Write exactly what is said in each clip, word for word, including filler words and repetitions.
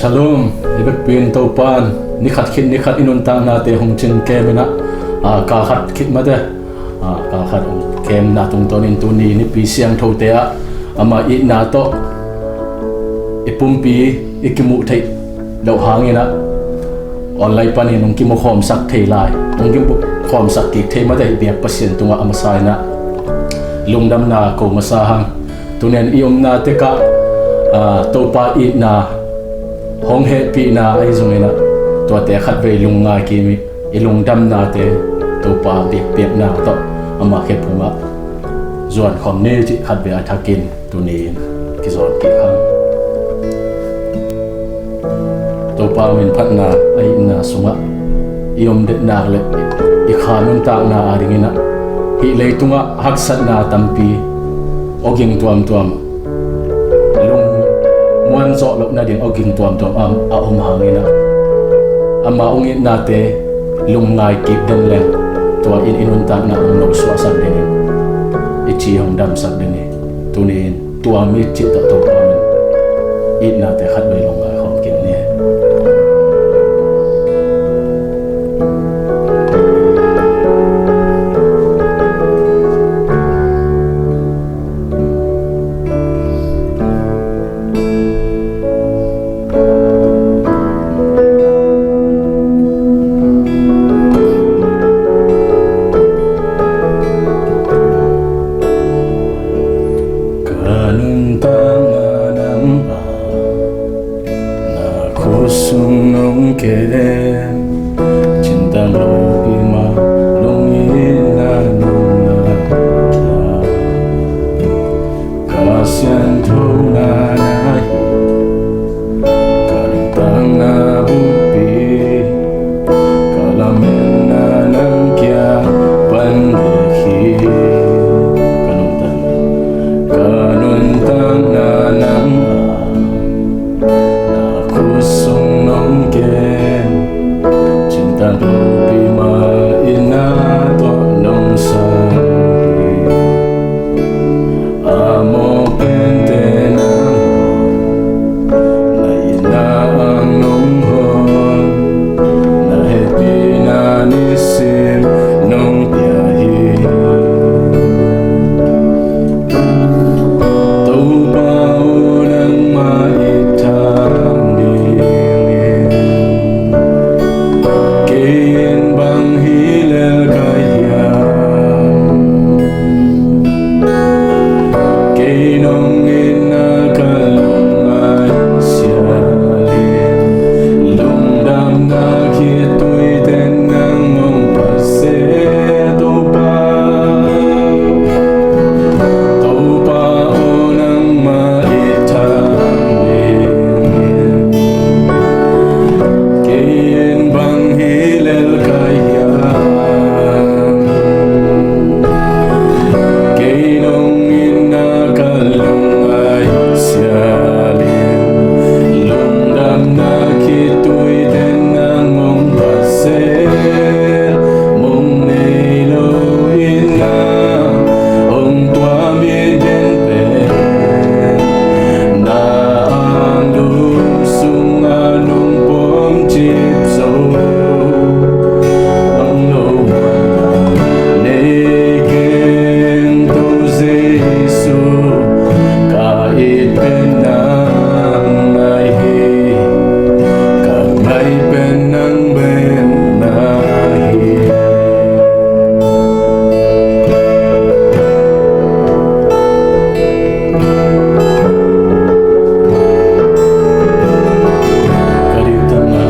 Shalom, i vekpi in Topa'n ni khat khit ni khat i nuntaknate hong cing kem in ah, a, kal khat khit mate, a, kal khat hong kemna tungtawnin tuni nipi siangthote ah ama itna tawh i pumpi i kimuh theih loh hangin ah online panin hong kimukhawmsak thei lai, hong kimukhawmsak kik thei mate i biak Pasian tungah a masa in ah lungdamna ko masa hang. Tuni in i omna tek ah, a, Topa itna hong hehpihna ahi zongin ah tuate khatvei lungngai kim i, i lungdamnate Topa biakpiakna tawh ama khe phungah zuan khawm ni cih khatvei a thakin tuni in kizawn kik hang. Topa min phatna a itna sungah i om det nak le i kha nuntakna a dingin ah hih leitungah haksatna tampi awging tuamtuam, lungmuan zawh loh nading awging tuamtuam a, a om hangin ah ama hong itnate lungngai kik den leng tua in i nuntakna hong nosuahsak dingin i ci hong damsak ding hi. Tuni in tua mi cih tawh Topa min itnate khatvei lungngai khawm kik ni. Ka nuntakna nang a, na khut sung nong kem, cintang lopi mah nong itna nong lakhia. Ka sianthona na hi, ka nuntakna bulpi, ka lametna nang kiang pan bek hi. Ka nuntak, ka nuntakna nang a, na khut sung nong kem, cintang lopi mah itna tawh nong sang hi. A mawk pente nang, na itna ang nong hon, na hehpihna nisim nong pia hi. Topa aw, nangmah it tham dingin kei in bang hi lel ka hiam? Kei nong itna ka lungngaih sial in, lungdamna khitui ten nang hong phat se, Topa. Topa aw, nangmah it tham dingin kei in bang hi lel ka hiam? Kei nong itna ka lungngaih sial in, lungdamna khitui ten nang hong phat se. Mong nei lo in na hong tuam in den pen, na ang lung sungah nong pom cip zo. Ang lo muanna nei keng, Topa Jesu, ka it pen nang ahi hi, ka ngaih pen nang bek na hi. Ka diktakna,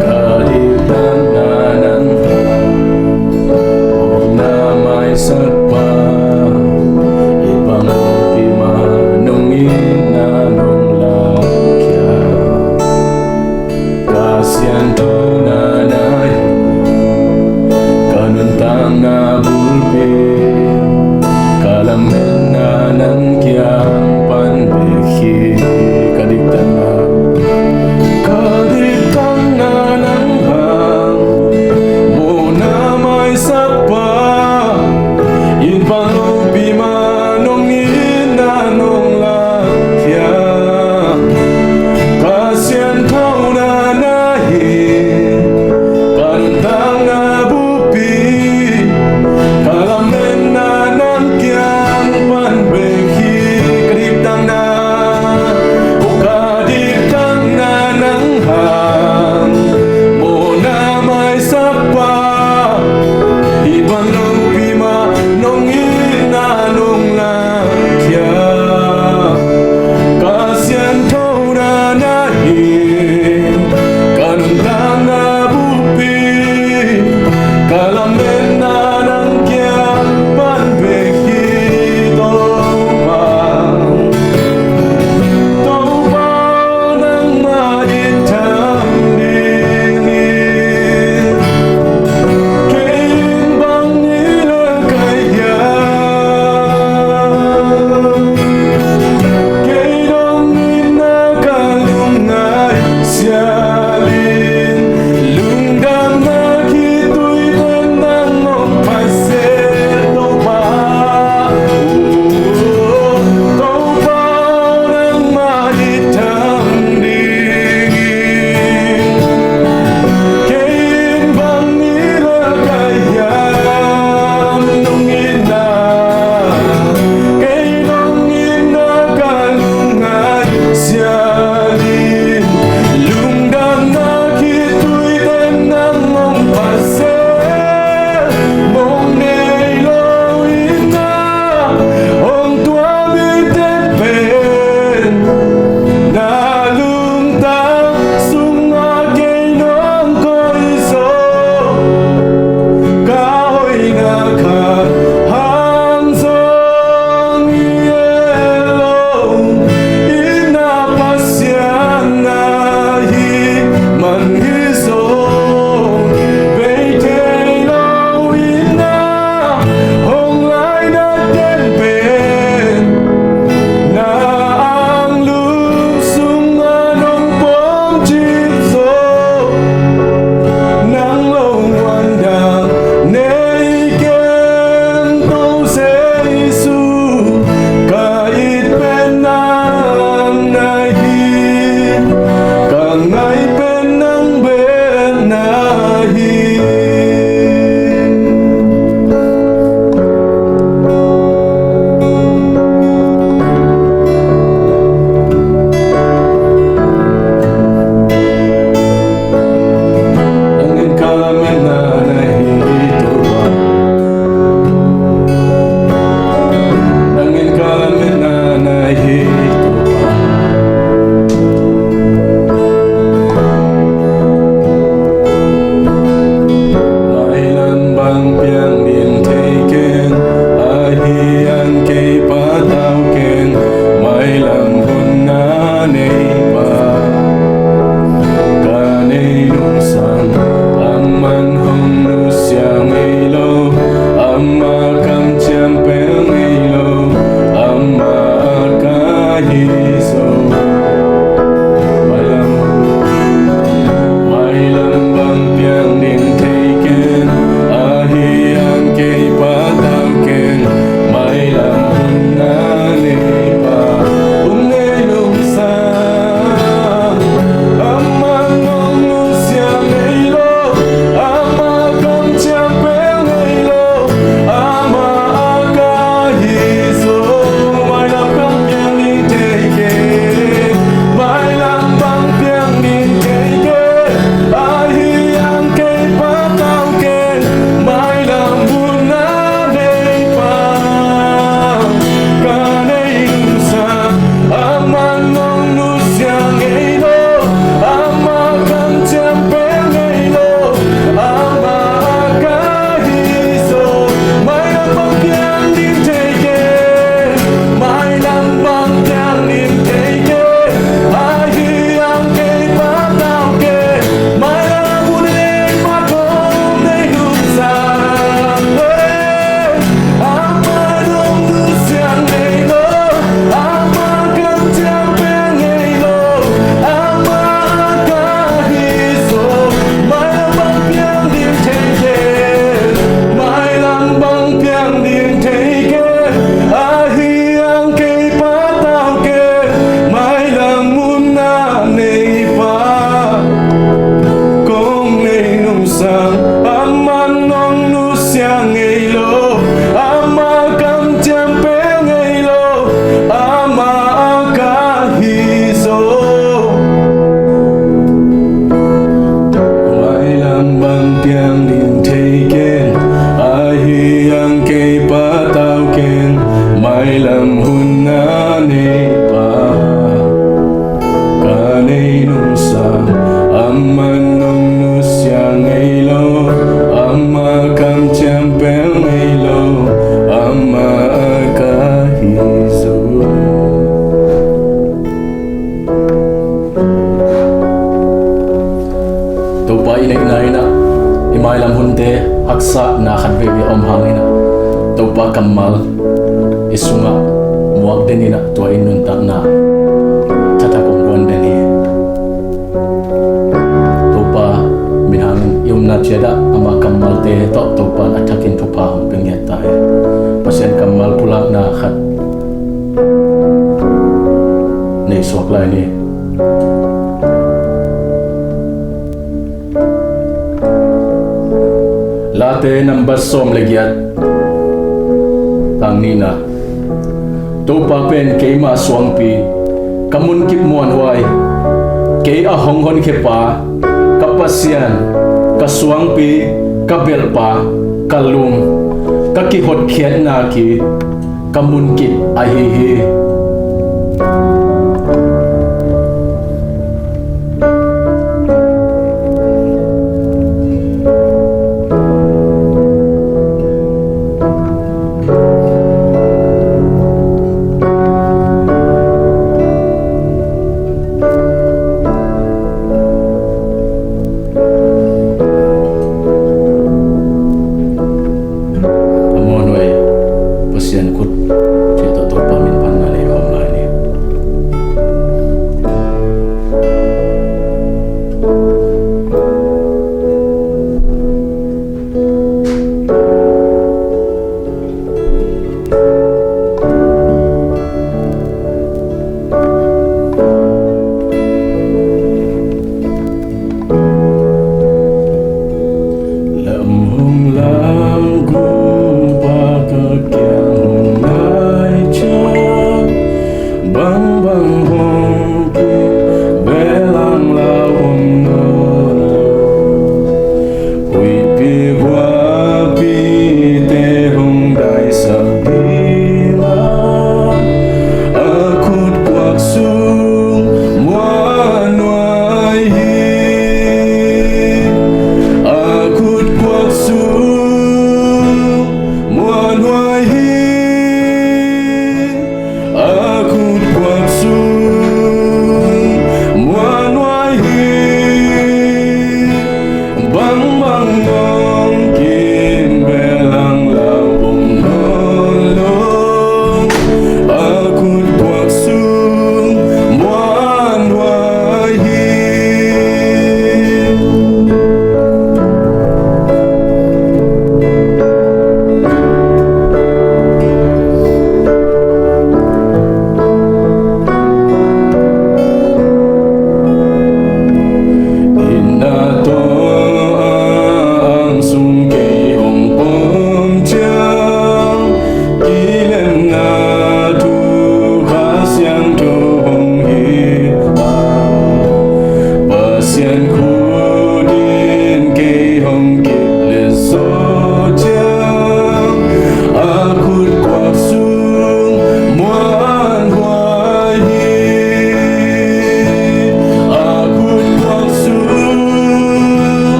ka diktakna nang, mawhna maisak pa, i bang lopi mah nong itna nong lakhia. Ka sianthona na hi, ka nuntakna bulpi, ka lametna nang kiang pan bek hi. Ka diktakna, ka diktakna nang hang, mawhna maisak pa, i bang lopi mah nong itna nong lakhia. Topa i neihna in ah i mailam hunte haksatna khat veve a om hangin ah Topa kammal i sungah muak den in ah tua in nuntakna thathak hong guan den hi. Topa min hangin i omna ciat ah ama kammalte tawh Topa in a thakin thupha hong pia ngiat ta hen. Pasian kammal pulakna khat nei suak lai ni. Late nambat sawm le giat, tang nihna. Topa pen keima suangpi, ka munkip muanhuai, kei a hong honkhiapa, ka Pasian, ka suangpi, ka belhpa, ka lum, ka kihotkhiatna ki, ka munkip ahi hi. A muanhuai Pasian khut cih tawh Topa min panna lei khawm lai ni.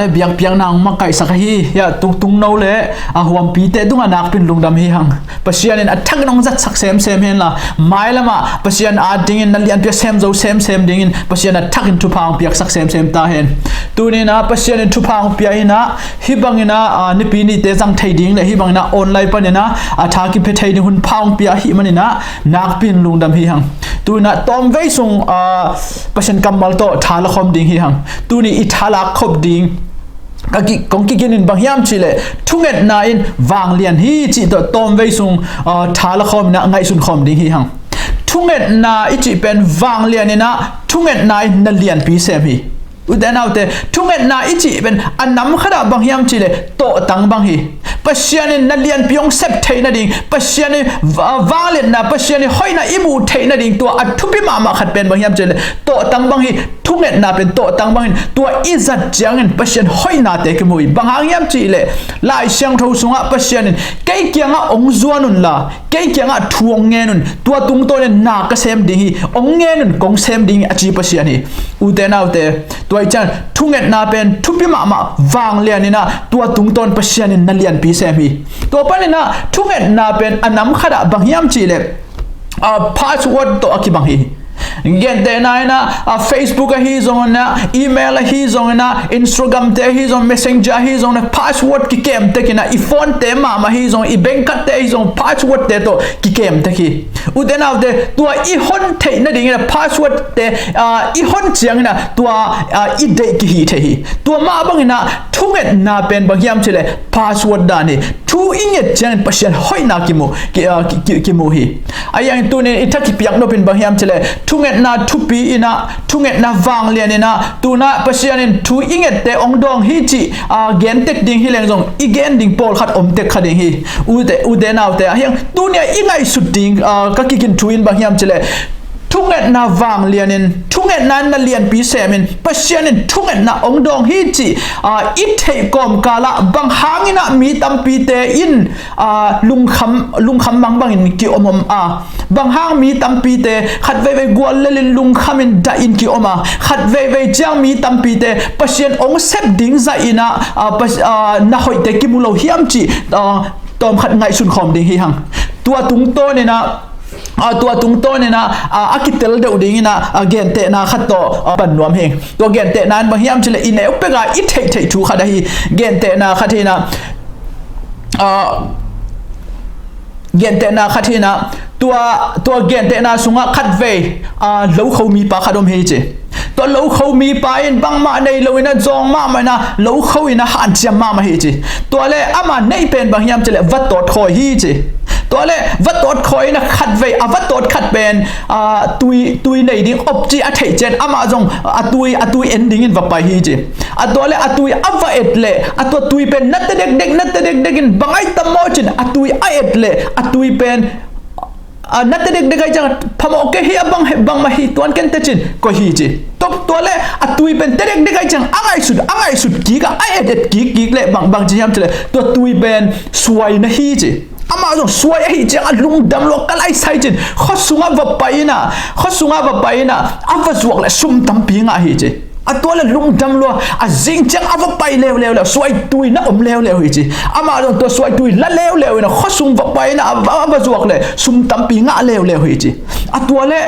biakpiakna hong makaihsak ahi, hiah tungtungno le a huampite tungah nakpin lungdam hi hang. Pasian in a thakin hong zatsak semsem henla, mailamah Pasian a dingin na lianpi a sem zo semsem dingin Pasian a thakin thupha hong piaksak semsem ta hen. Tuninah Pasian in thupha hong pia inah, hih banginah, a, nipi nite zang thei ding le hih banginah online paninah a tha kipia thei ding hun pha hong pia ahih maninah nakpin lungdam hi hang. Tuninah tawmvei sung, a, Pasian kammal tawh tha la khawm ding hi hang. Tuni i tha lak khop ding ka ki, kong kikinin bang hiam cihleh, thungetna in vanglian hi cih tawh tawmvei sung, a, tha la khawm inah ngaihsun khawm ding hi hang. Thungetna i cih pen vanglian inah thungetna in na lianpi sem hi. Ute naute, thungetna i cih pen a nam khatah bang hiam cihleh tawhtang bang hi. Pasian in na lianpi hong sep theih nading, Pasian in va-, vangliatna, Pasian in hoihna i muh theih nading tua a thupi mahmah khat pen bang hiam cihleh tawhtang bang hi. Thungetna pen tawhtang bangin tua i zat ciangin Pasian hoihnate kimu hi. Bang hang hiam cihleh Lai Siangtho sungah Pasian in kei kiangah hong zuan unla, kei kiangah thu hong ngen un, tua tungtawnin na ka sem ding hi, hong ngen un kong sem ding hi a ci Pasian hi. Ute naute, tua i ciang thungetna pen thupi mahmah vanglian inah tua tungtawn Pasian in na lianpi sem hi. Tua paninah thungetna pen a nam khatah bang hiam cihleh, a, password tawh a kibang hi. Gentehna inah, a, Facebook ahi zongin ah, email ahi zongin ah, Instagram te ahi zong, Messenger ahi zongin ah, password kikem tekin ah, i phone te mahmah ahi zong, i bank card te ahi zong, password te tawh kikem tek hi. Ute naute, tua i hon theih nadingin ah password te, a, i hon ciangin ah tua, a, i deih kihi thei hi. Tua mah bangin ah thungetna pen bang hiam cihleh password dan hi. Thu i nget ciangin Pasian hoihna kimu, ki, a, ki, ki, kimu hi. A yang tunin i tha kipiak nopin bang hiam cihleh thungetna thupi inah, thungetna vanglian inah, tunah Pasian in thu i ngette hong dawng hi cih, a, gen tek ding hi leng zong i gen ding pawlkhat om tek kha ding hi. Ute, ute naute, a hiang tunia i ngaihsut ding, a, ka kikin thu in bang hiam cihleh thungetna vanglianin, thungetna in na lianpi semin, Pasian in thungetna hong dawng hi cih, a, i theih kawmkalah bang hanginah mi tampite in, a, lungkham, lungkham mangbangin kiomom a, bang hang mi tampite khat veivei gual lelin lungkhamin dahin kiom a, khat veivei ciang mi tampite Pasian hong sep ding zahinah, a, Pas-, a, na hoihte kimu lo hiam cih, a, tawmkhat ngaihsun khawm ding hi hang. Tua tungtawninah, a, tua tungtawninah, a, a kitel deuh dinginah, a, gentehna khat tawh, a, pan nuam hi. Tua gentehna in bang hiam cihleh i neu peka i theihtheih thu khat ahi. Gentehna khat hinah, a, gentehna khat hinah, tua, tua gentehna sungah khat vei, a, lokho mipa khat om hi ci. Tua lokho mipa in bangmah nei loinah zawng mahmah inah lokho inah hanciam mahmah hi ci. Tua le ama neih pen bang hiam cihleh va tawt khawi hi ci. Tua le va tawt khawi inah khat vei a va tawt khat pen, a, tui, tui nei ding op ci a theih cian amah zong a tui, a tui en dingin va pai hi ci. A tua le a tui a va et leh a tua tui pen na te dekdek, na te dekdek in bang ai tam maw cin a tui a et leh a tui pen, a, na te dekdek ai ciang phamawh kei hi a bang, bangmah hi tuan ken te cin koih hi ci. Tua, tua le a tui pen te dekdek ai ciang a ngaihsut, a ngaihsut kik a, a et et kik kik le bang, bang ci hiam ci le tua tui pen suai na hi ci. Amah zong suai ahi ciang a lungdam lua ka laisai cin khuasungah va pai inah, khuasungah va pai inah a va zuak le sum tampi ngah hi ci. A tua le lungdam lua a zing ciang a va pai leuleu le suai tui na om leuleu hi ci. Amah zong tua suai tui la leuleu inah khuasung va pai inah a va, a va zuak le sum tampi ngah leuleu hi ci. A tua le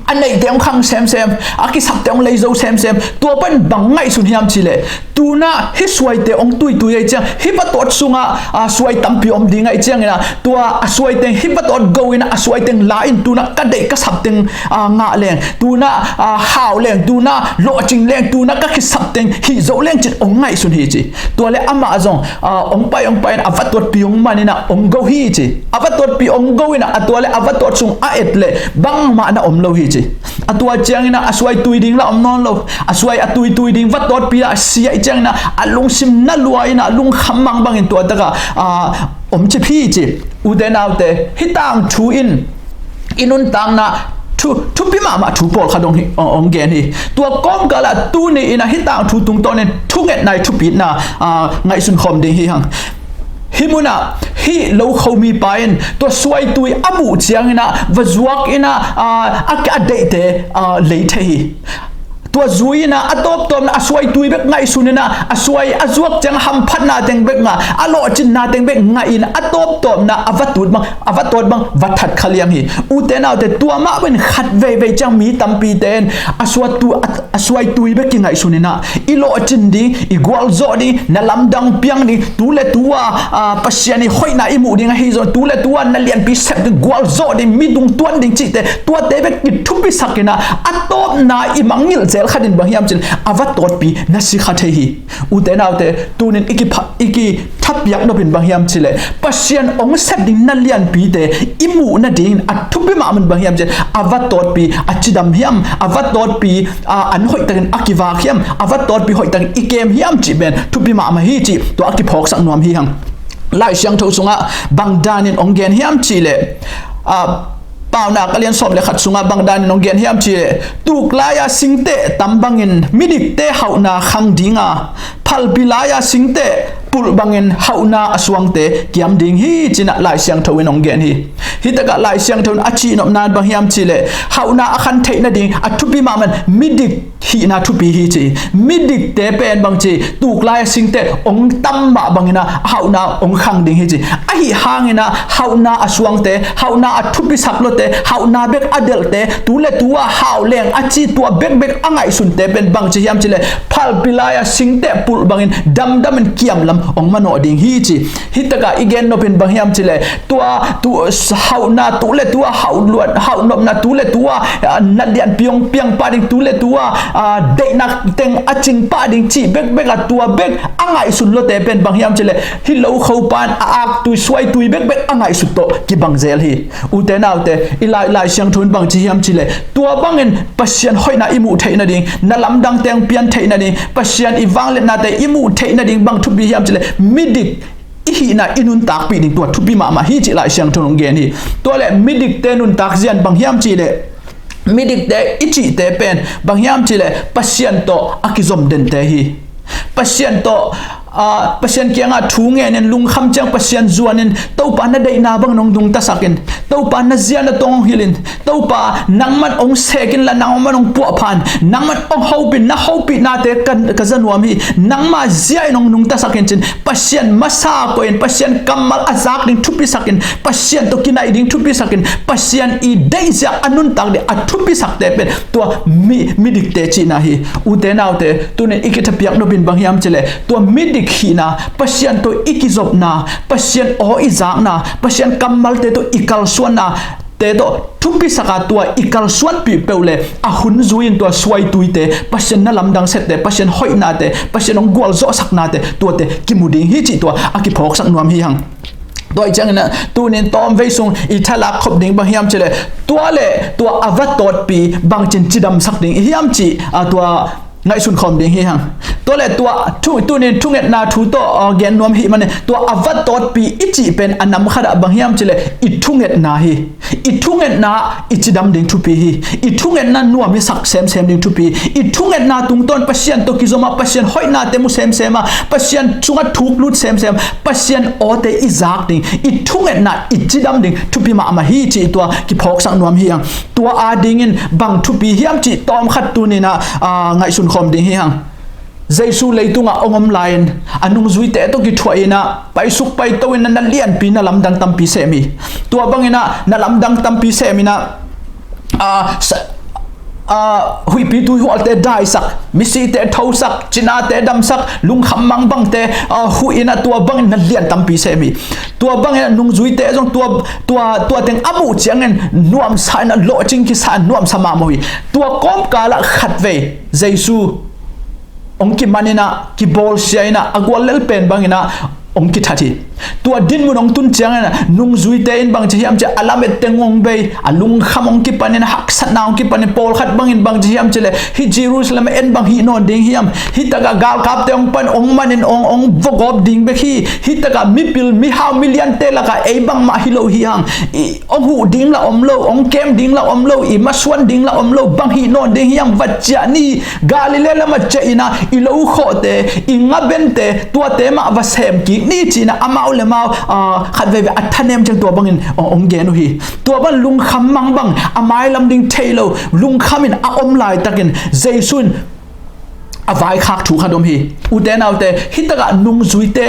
a neihte hong khang semsem, a kisapte hong leizo semsem. Tua pan bang ngaihsun hiam ci le tunah hih suaite hong tuitui ahi ciang hih va tawt sungah, a, suai tampi om ding ahi cianginah tua a suaiteng hih va tawt go inah a suaiteng la in tunah ka deih ka sapteng, a, ngah leng, tunah, a, hau leng, tunah lawhcing leng, tunah ka kisapteng hih zoh leng cin hong ngaihsun hi ci. Tua le amah zong, a, hong pai hong pai in a va tawtpi hong man inah hong go hi ci. A va tawtpi hong go inah a tua le a va tawt sung a et le bangmah na om lo hi ci. A tua cianginah a suai tui ding la om nawn lo. A suai a tuitui ding va tawtpi la a si ahi cianginah a lungsim na lua inah a lungkham mang bangin tua takah, a, om cip hi ci. Ute naute, hih tangthu in i nuntakna thu, thupi mahmah thu pawlkhat hong hi, hong, hong gen hi. Tua kawmkalah tuni inah hih tangthu tungtawnin thungetna i thupitna, a, ngaihsun khawm ding hi hang. Hih munah hih lokho mipa in tua suaitui a muh cianginah va zuak inah, a, a, a deihte, a, lei thei hi. Tua zui-in ah a tawptawpna a suaitui bek ngaihsun in ah, a suai a zuak ciang hamphatna teng bek ngah, a lawhcinna teng bek ngah in a tawptawpna a va tut bang, a va tawt bang va that kha liang hi. Ute naute, tua mah bangin khat veivei ciang mi tampite in a suatu, a, a suaitui bek kingaihsun in ah, i lawhcin ding, i gualzawh ding, na lamdang piang ding, tu le tu a, a, Pasian i hoihna i muh ding ahi zong, tu le tu a na lianpi sep ding, gualzawh ding, mi dungtuan ding cihte, tuate bek i thupisak in ah, a tawpna i mangngilh zel khat in bang hiam cih leh a va tawtpi na si kha thei hi. Ute naute, tunin i kipha, i kithapiak nop in bang hiam cih leh Pasian hong sep ding na lianpite i muh nadingin a thupi mahmah in bang hiam cih leh a va tawtpi a cidam hiam, a va tawtpi, a, an hoihtakin a kivak hiam, a va tawtpi hoihtakin i kem hiam cih pen thupi mahmah hi cih tua a kiphawksak nuam hi hang. Lai Siangtho sungah bang danin hong gen hiam cih leh, a, Paunak a lian sawm le khat sungah bang danin hong gen hiam cih leh, tuk lai-a singteh tam bangin midikte hauhna khang ding a, phalpi lai-a singteh pulh bangin hauhna a suangte kiam ding hi ci-in ah Lai Siangtho in hong gen hi. Hi takah Lai Siangtho in a cihnopna bang hiam cih leh, hauhna a khan theih nading a thupi mahmah in midik hihna thupi hi ci. Midikte pen bang ci, tuk lai-a singteh hong tam mah bangin ah hauhna hong khang ding hi ci. Ahi hangin ah hauhna a suangte, hauhna a thupisak lote, hauhna bek a delhte, tu le tu a hau leng a ci tua bekbek a ngaihsunte pen bang ci hiam cih leh, phalpi lai-a singteh pulh bangin damdamin kiamlam hong manawh ding hi ci. Hi takah i gen nop in bang hiam cih leh, tua, tu, hauhna tu le tu a hauh luat, hauh nopna tu le tu a, a, na lianpi hong piang pah ding tu le tu a, a, deihna teng a cing pah ding cih bekbek a tua bek a ngaihsun lote pen bang hiam cih leh, hi lo kho pan a aktui suaitui bekbek a ngaihsut tawh kibang zel hi. Ute naute, i Lai, Lai Siangtho in bang ci hiam cih leh, tua bangin Pasian hoihna i muh theih nading, na lamdangte hong pian theih nading, Pasian i vangliatnate i muh theih nading bang thupi hiam cih leh, midik i hihna i nuntakpih ding tua thupi mahmah hi cih Lai Siangtho in hong gen hi. Tua leh midikte nuntak zia in bang hiam cih leh, midikte i cihte pen bang hiam cih leh Pasian tawh a kizom dente hi. Pasian tawh, a, Pasian kiangah thu ngenin lungkham ciang Pasian zuanin Topa na deihna bangin hong nungtasakin, Topa na zia na tong hong hilhin, Topa nangman hong sekin la nangman hong puahphan, nangman hong hopin, na hopihnate ka, ka za nuam hi, nangma zia in hong nungtasakin ci-in Pasian masa koihin, Pasian kammal a zak ding thupisakin, Pasian tawh kinaih ding thupisakin, Pasian i deihzia a nuntak ding a thupisakte pen tua mi, midikte cihna hi. Ute naute, tunin i kithapiak nop in bang hiam cih leh, tua midik hihna, Pasian tawh i kizopna, Pasian aw i zakna, Pasian kammalte tawh i kalsuanna te tawh thupisak a tua i kalsuanpih peuh leh a hun zui-in tua suaituite, Pasian na lamdang sette, Pasian hoihnate, Pasian hong gualzawhsaknate tuate kimu ding hi cih tua a kiphawksak nuam hi hang. Tua hi ciangin ah tunin tawmvei sung i thalak khop ding bang hiam cih leh, tua leh tua a va tawtpi bangcin cidamsak ding i hiam cih, a, tua ngaihsun khawm ding hi hang. Tua leh tua thu, tunin thungetna thu tawh, a, gen nuam hi manin, tua a va tawtpi i cih pen a nam khatah bang hiam cih leh i thungetna hi. I thungetna i cidam ding thupi hi. I thungetna nuam i sak semsem ding thupi. I thungetna tungtawn Pasian tawh kizom a, Pasian hoihnate mu semsem a, Pasian sungah thuk lut semsem, Pasian awte i zak ding, i thungetna i cidam ding thupi mahmah hi cih tua kiphawksak nuam hi hang. Tua adingin bang thupi hiam cih tawmkhat tunin ah, a, ngaihsun khawm ding hi hang. Jesu leitungah hong om lai-in a nungzuite tawh kithuah in ah, paisuk paito in ah na lianpi na lamdang tampi sem hi. Tua bangin ah na lamdang tampi sem in ah, a, sa-, a, huihpi tuihualte daisak, misite thosak, cinate damsak, lungkham mangbangte, a, huh in ah tua bangin na lian tampi sem hi. Tua bangin ah nungzuite zong tua, tua, tua teng a muh ciangin nuamsa in ah lawhcing kisa, nuamsa mahmah hi. Tua kawmkalah khatvei Jesu hong kiman in ah, kibawlsia in ah, a guallel pen bangin ah hong kithat hi. Tua dinmun hong tun ciangin ah nungzuite in bangci hiam cih leh a lamet teng hong bei, a lungkham hong kipan in, haksatna hong kipan in, pawlkhat bangin bangci hiam cih leh hih Jerusalem en bang hih nawn ding hiam, hih takah galkapte hong pan, hong man in, hong, hong vogawp ding bek hi. Hih takah mipil, mihau, miliante lakah ei bangmah hi lo hi hang. I, hong huh ding lah om lo, hong kem ding lah om lo, i masuan ding lah om lo, bang hih nawn ding hiam, va ciah ni. Galilee lamah ciah in ah i lo khawhte, i ngabente, tuate mah va sem kik ni ci-in ah amau le mau, ah, khat veivei a thanem ciang tua bangin ong, ong gen uh hi. Tua bang lungkham mang bang a mailam ding thei lo, lungkham in a om laitakin Jesu in a vaikhak thu khat om hi. Ute naute, hitakah nungzuite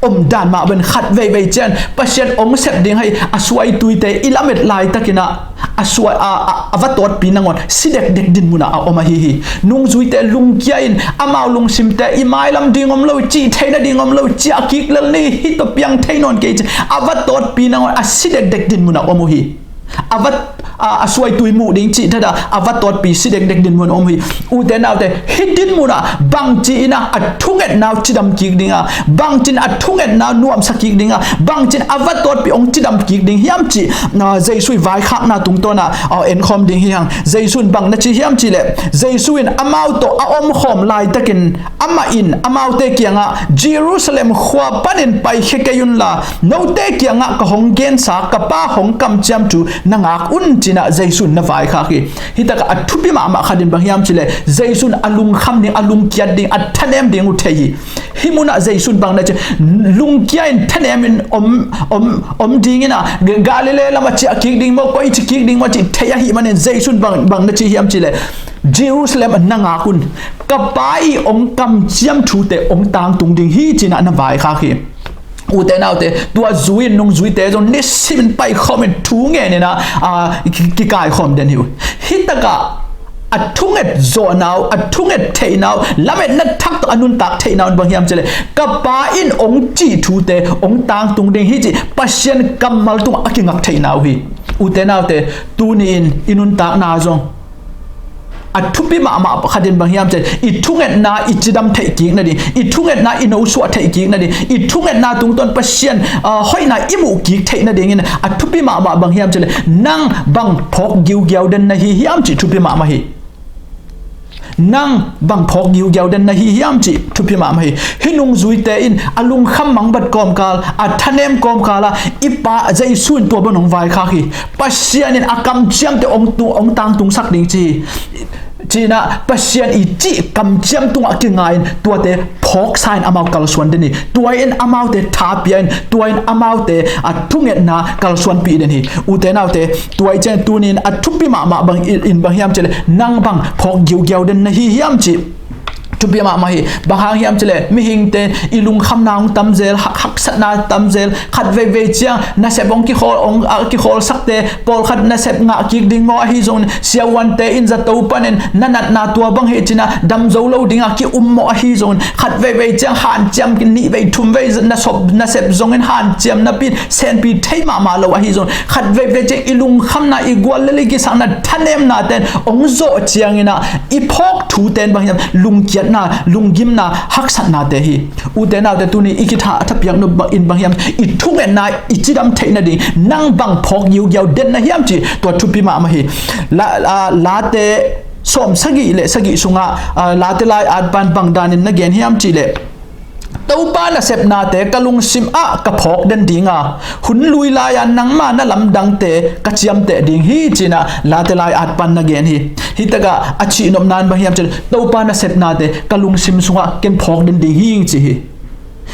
om dan mah bang khat veivei ciang Pasian ong sep ding hi a suaituite i lamet laitakin ah a suai, a, a, a va tawtpi nangawn si dekdek din munah a om ahi hi. Nungzuite lungkia in amau lungsimte i mailam ding om lo, cih theihna ding om lo, ciah kik lel ni, hih tawh piang thei nawn kei ci a va tawtpi nangawn a si dekdek din munah om uh hi. A va, a, a suaitui muh ding cih thada a va tawtpi si dekdek din mun om hi. Ute naute, hih din munah bangci in ah a thungetna uh cidam kik ding a, bangcin a thungetna uh nuamsa kik ding a, bangcin a va tawtpi ong cidam kik ding hiam cih, na, Jesu i vaikhakna tungtawn ah, a, enkhawm ding hi hang. Jesu in bang na ci hiam cih leh, Jesu in amau tawh a omkhawm laitakin amah in amaute kiangah, Jerusalem khua panin paikhia kei unla, note kiangah ka hong gensa ka Pa hong kamciam thu na ngak un, ci-in ah Jesu in na vaikhak hi. Hitakah a thupi mahmah khat in bang hiam cih leh, Jesu in a lungkham ding, a lungkiat ding, a thanem ding uh thei hi. Hih munah Jesu in bang na ci, lungkia in thanem in om, om, om ding in ah, Galilee lamah ciah kik ding maw, koi ci kik ding maw cih thei ahih manin Jesu in bang, bang na ci hiam cih leh, Jerusalem ah na ngak un, ka Pa i ong kamciam thute ong tangtung ding hi, ci-in ah na vaikhak hi. Ute naute, tua zui in nungzuite zong nisimin paikhawm in thu ngen in ah, a, ki, kikaikhawm den hi uh. Hitakah a thunget zawhna uh, a thunget theihna uh, lametna thak tawh a nuntak theihna un bang hiam cih leh, ka Pa in ong cih thute ong tangtung ding hi cih Pasian kammal tungah a kingak theihna uh hi. Ute naute, tuni in i nuntakna zong a thupi mahmah khat in bang hiam cih leh, i thungetna i cidam theih kik nading, i thungetna i nosuah theih kik nading, i thungetna tungtawn Pasian, ah, hoihna i muh kik theih nadingin a thupi mahmah bang hiam cih leh, nang bang phawk giugiau den na hi hiam cih thupi mahmah hi. Nang bang phawk giugiau den na hi hiam cih thupi mahmah hi. Hih nungzuite in a lungkham mangbat kawmkal, a thanem kawmkal ah i Pa Jesu in tua bang ong vaikhak hi. Pasian in a kamciamte ong tu, ong tangtungsak ding ci hi. Ci-in ah Pasian i cih kamciam tungah kinga in tuate phawksa in amau kalsuan den hi. Tua in amaute thapia in, tua in amaute a thungetna kalsuanpih den hi. Ute naute, tua i ciang tuni in a thupi mahmah bang in, in bang hiam cih leh, nang bang phawk giugiau den na hi hiam cih thupi mahmah hi. Bang hang hiam cih leh, mihingte i lungkhamna ong tamzel, hak, haksatna tamzel, khat veivei ciang nasep ong kikhawl, ong, a, kikhawlsakte, pawlkhat nasep ngah kik ding maw ahi zongin, siavuante in zato panin na natna tua bang hi ci-in ah dam zo lo dingah ki-um maw ahi zongin, khat veivei ciang hanciam nih vei thum vei na sop, nasep zongin hanciam napi in senpi thei mahmah lo ahi zongin, khat veivei ciang i lungkhamna, i gual le i kisakna thanemnate in ong zawh ciangin ah i phawk thute in bang hiam, lungkiatna, lunggimna, haksatnate hi. Ute naute, tuni i kitha a thapiak nop in bang hiam, i thungetna i cidam theih nading nang bang phawk giugiau den na hiam cih tua thupi mahmah hi. La, a, Late sawm sagih le sagih sungah, a, Late lai-atpa in bang danin na gen hiam cih leh, Topa nasepnate ka lungsim ah ka phawk den ding a, hun lui lai-a nangma na lamdangte ka ciamteh ding hi, ci-in ah Late lai-atpa in na gen hi. Hitakah a cihnopna in bang hiam cih leh, Topa nasepnate ka lungsim sungah ken phawk den ding hi, ci hi.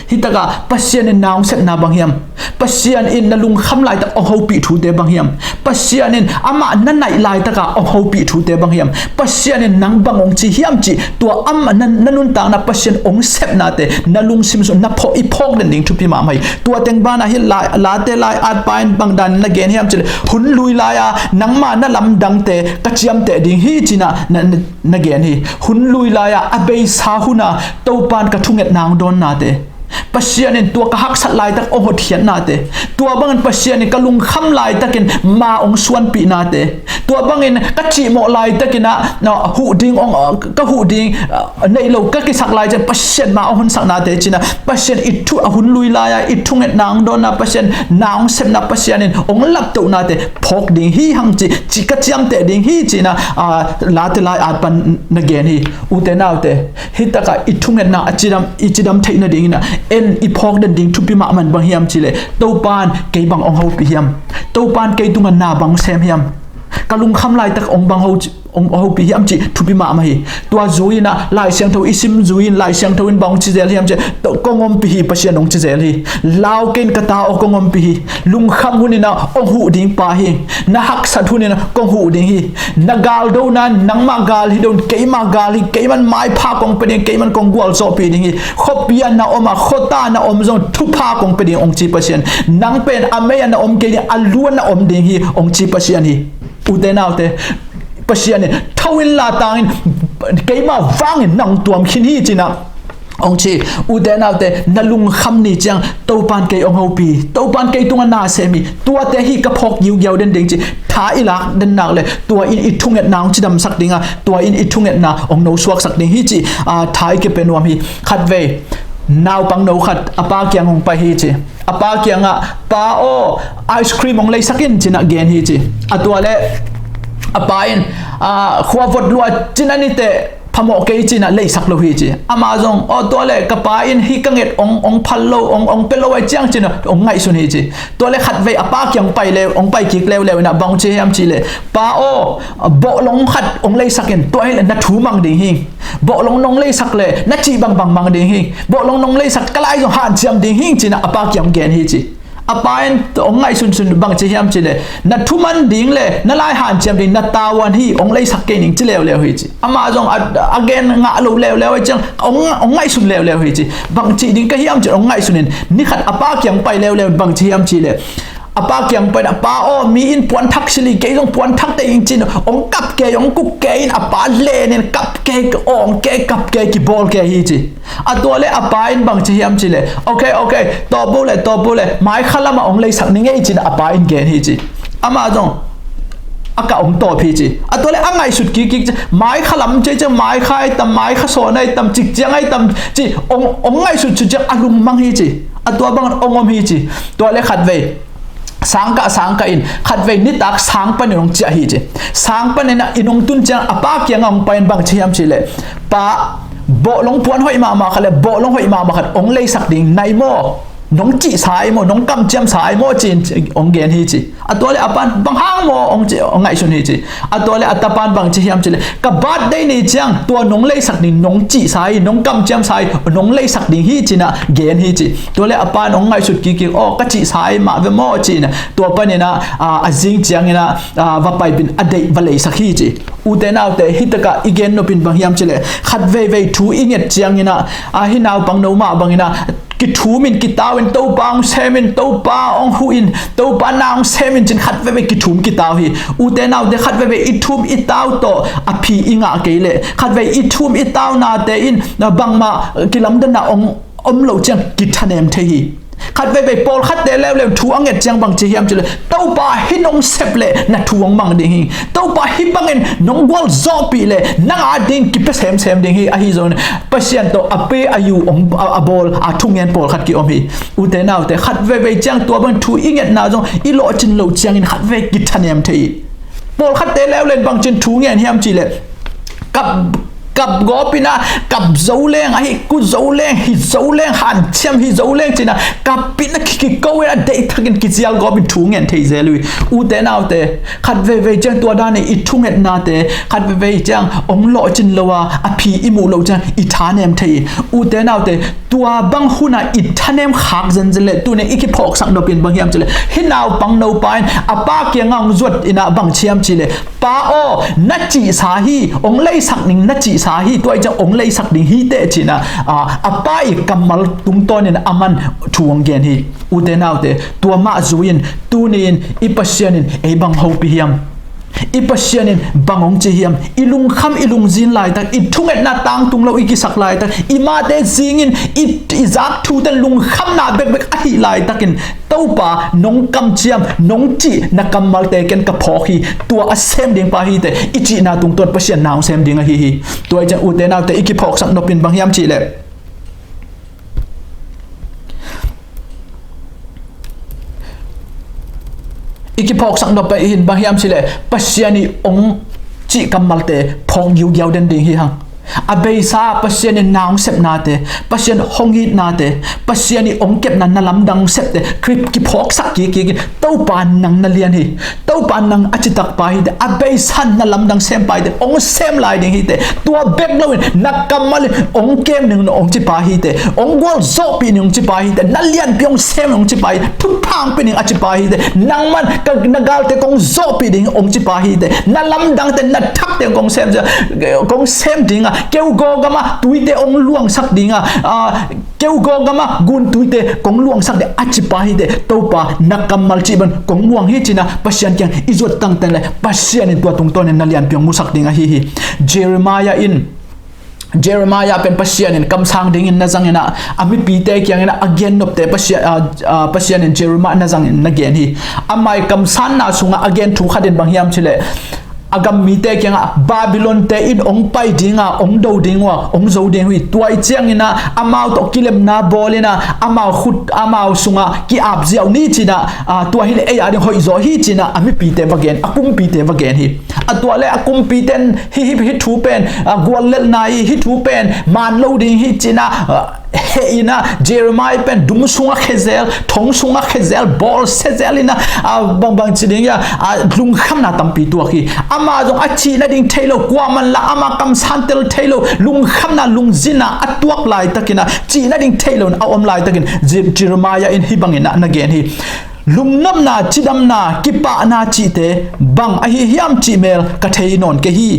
Hitakah Pasian in na ong sepna bang hiam? Pasian in na lungkham laitak ong hopih thute bang hiam? Pasian in amah na naih laitakah ong hopih thute bang hiam? Pasian in nang bang ong ci hiam cih tua amah na, na nuntakna Pasian ong sepnate na lungsim sung na phawk, i phawk den ding thupi mahmah hi. Tua teng banah hih lai, Late lai-atpa in bang dan na gen hiam cih leh, hun lui lai-a nangma na lamdangte ka ciamteh ding hi, ci-in ah na, na, na gen hi. Hun lui lai-a a beisa hun a Topa in ka thungetna ong dawnnate, Pasian in tua ka haksat laitak ong hotkhiatnate, tua bangin Pasian in ka lungkham laitakin ma ong suanpihnate, tua bangin ka cihmawh laitakin ah, na, huh ding ong, ka huh ding, ah, neih lo ka kisak lai ciang Pasian ma ong honsaknate, ci-in ah Pasian i thu, a hun lui lai-a i thungetna ong dawnna Pasian, na ong sepna Pasian in ong laptohnate phawk ding hi hang ci, ci ka ciamteh ding hi, ci-in ah, a, Late lai-atpa in na gen hi. Ute naute, hitakah i thungetna a cidam, i cidam theih nadingin ah en i phawk den ding thupi mahmah in bang hiam cih leh, Topa in kei bang ong hopih hiam? Topa in kei tungah na bang sem hiam? Ka lungkham laitak ong bang ho, hong hopih hiam cih thupi mahmah hi. Tua zui-in ah Lai Siangtho i sim zui-in Lai Siangtho in bang hong ci zel hiam cih, kong ompih hi Pasian hong ci zel hi. Lau kei in ka ta aw, kong ompih hi. Lungkham hunin ah hong huh ding pa hi. Na haksat hunin ah kong huh ding hi. Na galdona nangmah gal hi lo in, keimah gal hi, keiman maipha kong pia ding, keiman kong gualzawhpih ding hi. Khuapi ah na om a, khuata na om zong thupha kong pia ding hong ci Pasian. Nang pen a mei ah na om kei ding, a lu ah na om ding hi hong ci Pasian hi. Ute naute, Pasian in tho in la tang in, keimah vangin nang tuam khin hi ci-in ah hong ci. Ute naute, na lungkham ni ciang Topa'n kei hong hopih, Topa'n kei tungah na sem hi, tuate hi ka phawk giugiau den ding ci tha i lak den nak leh tua in i thungetna hong cidamsak ding a, tua in i thungetna hong nosuaksak ding hi ci, ah, tha i kipia nuam hi. Khatvei naupangno khat a pa kiang hong pai hi ci. A pa kiangah, "Pa aw, ice cream hong leisak in," ci-in ah gen hi ci. A tua leh a pa in, ah, khua vot lua cin a ni teh phamawh kei ci-in ah leisak lo hi ci. Ama zong, "Aw, tua leh ka pa in hih ka nget hong, hong phal lo, hong, hong pia lo ahih ciang," ci-in ah hong ngaihsun hi ci. Tua leh khatvei a pa kiang pai leu, hong pai kik leuleu in ah bang hong ci hiam cih leh, "Pa aw, bawhlong khat hong leisak in, tua hi leh na thu mang ding hi. Bawhlong nong leisak leh na cih bangbang mang ding hi. Bawhlong nong leisak, ka lai zong hanciam ding hi," ci-in ah a pa kiang hong gen hi ci. A pa in hong ngaihsunsun bang ci hiam cih leh, "Na thu mang ding leh na lai hanciam ding na tavuan hi, hong leisak kei ning," ci leuleu hi ci. Ama zong a, a gen ngah lo leuleu ahih ciang hong, hong ngaihsun leuleu hi ci. Bang cih ding ka hiam ci-in hong ngaihsun in, ni khat a pa kiang pai leuleu in bang ci hiam cih leh, a pa kiang pai in ah, "Pa aw, mi in puanthak silh hi, kei zong puanthak tei ing," ci-in hong kap kei, hong kuk kei in, a pa len in kap kei, awng kei, kap kei, kibawl kei hi ci. A tua leh a pa in bang ci hiam cih leh, "Ok, ok, tawp bo leh, tawp bo leh, maikha lamah hong leisak ning ei," ci-in a pa in gen hi ci. Ama zong a kah hong tawp hi ci. A tua leh a ngaihsut kikkik ci, maikha lam ci ciang maikha ahi tam, maikha sawn ahi tam, cikciang ahi tam ci, hong, hong ngaihsut ci ciang a lungmang hi ci. A tua bangin hong om hi ci. Tua leh khatvei sangkah, sangkah in khatvei nitak sang panin hong ciah hi ci. Sang panin ah inn hong tun ciang a pa kiangah hong pai in bang ci hiam cih leh, "Pa, bawhlong puan hoih mahmah khat leh bawhlong hoih mahmah khat hong leisak ding na hi maw? Nong cihsa hi maw? Nong kamciamsa hi maw?" ci-in hong gen hi ci. A tua leh a pa'n, "Bang hang maw?" hong ci, hong ngaihsun hi ci. A tua leh a tapa'n bang ci hiam cih leh, "Ka birthday ni ciang tua nong leisak ding, nong cihsa hi, nong kamciamsa hi, nong leisak ding hi," ci-in ah gen hi ci. Tua leh a pa'n hong ngaihsut kikkik, "Aw, ka cihsa hi mah ve maw?" ci-in ah tua panin ah, a, a zing ciangin ah, a, va paipih in a deih va leisak hi ci. Ute naute, hih takah i gen nop in bang hiam cih leh, khat veivei thu i nget ciangin ah, a, hih naupangno mah bangin ah kithum in, kitau in, "Topa hong sem in, Topa hong huh in, Topa na hong sem in," ci-in khat veivei kithum kitau hi. Ute naute, khat veivei i thum i tau tawh a phi i ngah kei leh, khat vei i thum i tau nate in bangmah kilamdanna hong om loh ciang kithanem thei hi. Khat veivei pawlkhatte leuleu thu a nget ciang bang ci hiam cih leh, "Topa, hih nong sep leh na thu hong mang ding hi. Topa, hih bangin nong gualzawhpih leh nang a ding kipia semsem ding hi. Ahi zongin Pasian tawh a pe a yu hong, a, a bawl a thungen pawlkhat ki-om hi." Ute naute, khat veivei ciang tua bang thu i ngetna zong i lawhcin loh ciangin khat vei kithanem thei hi. Pawlkhatte leuleu in bang ci-in thu ngen hiam cih leh, kap, kap gawp in ah, kap zo leng, ahi kut zo leng, hi zo leng, hanciam hi zo leng ci-in ah, kap in ah ki, kiko in ah, deih thakin kizial gawp in thu ngen thei zel uh hi. Ute naute, khat veivei ciang tua danin i thungetnate khat veivei ciang hong lawhcin lo a, a phi i muh loh ciang i thanem thei hi. Ute naute, tua bang hun ah i thanem khak zenzen leh tuni-in i kiphawksak nop in bang hiam cih leh, hih naupangno pa in a pa kiangah hong zuat in ah bang ci hiam cih leh, "Pa aw, na cihsa hi, hong leisak ding na cihsa hi, tua ahih ciang hong leisak ding hi teh," ci-in ah, a, a pa ii kammal tungtawnin aman thu hong gen hi. Ute naute, tua mah zui-in tuni-in i Pasian in ei bang hopih hiam? I Pasian in bang hong ci hiam? I lungkham, i lungzin laitak, i thungetna tangtung lo i kisak laitak, i mate zingin i, i zak thute lungkhamna bekbek ahih laitakin, "Topa, nong kamciam, nong cih na kammalte ken ka phawk hi, tua a sem ding pa hi teh," i cihna tungtawn Pasian na hong sem ding ahi hi. Tua ahih ciang ute naute, i kiphawksak nop in bang hiam cih leh, i kiphawksak nop in bang hiam cih leh, Pasian ii hong cih kammalte phawk giugiau den ding hi hang. A beisa Pasian in na hong sepnate, Pasian hong itnate, Pasian i hong kepna na lamdang septe, kip kiphawksak kik kik in, Topa nang na lian hi. Topa nang a citak pa hite, a beisa na lamdang sem pa hite, hong sem lai ding hite, tua bek loin na kammal in hong kem ning hong ci pa hite, hong gualzawhpih ning hong ci pa hite, na lianpi hong sem hong ci pa hite, thupha hong pia ning a ci pa hite, nangman ka na galte kong zawhpih ding hong ci pa hite, na lamdangte na thakte kong sem, kong sem ding a, keugaw gama tuite hong luangsak ding a, a, keugaw gama guntuite kong luangsak ding a ci pa hite, Topa na kammal cih bang kong muang hi ci-in a Pasian kiang i zuat tangteng le Pasian in tua tungtawnin na lianpi hong musak ding ahi hi. Jeremiah in, Jeremiah pen Pasian in kamsang dingin na zangin a, a mipite kiangin a, a gennopte Pasian, a, a, Pasian in Jeremiah na zangin na gen hi. Amah i kamsanna sungah a gen thu khat in bang hiam cih leh, a gam mite kiangah Babylon-te in hong pai ding a, hong do ding uh a, hong zo ding uh hi. Tua i ciangin a, amau tawh kilemna bawl in a, amau khut, amau sungah ki-ap ziau ni ci-in a, a, tua hi leh ei a ding hoih zaw hi ci-in a, a mipite va gen, a kumpite va gen hi. A tua le a kumpite in hih, hih, hih thu pen, a, guallelhna hi, hih thu pen man lo ding hi ci-in a, a, heh in a, Jeremiah pen dum sungah khezel, thong sungah khezel, bawlsia zel in a, a, bangbang ci ding hia, a, lungkhamna tampi tuak hi. Amah zong a cih nading thei lo, kuaman lah amah kamsan tel thei lo, lungkhamna, lungzinna a tuak laitakin a, cih nading thei lo in a om laitakin, Je-, Jeremiah in hih bangin a na gen hi. Lungnopna, cidamna, kipahna cihte bang ahi hiam cih mel ka thei nawn kei hi.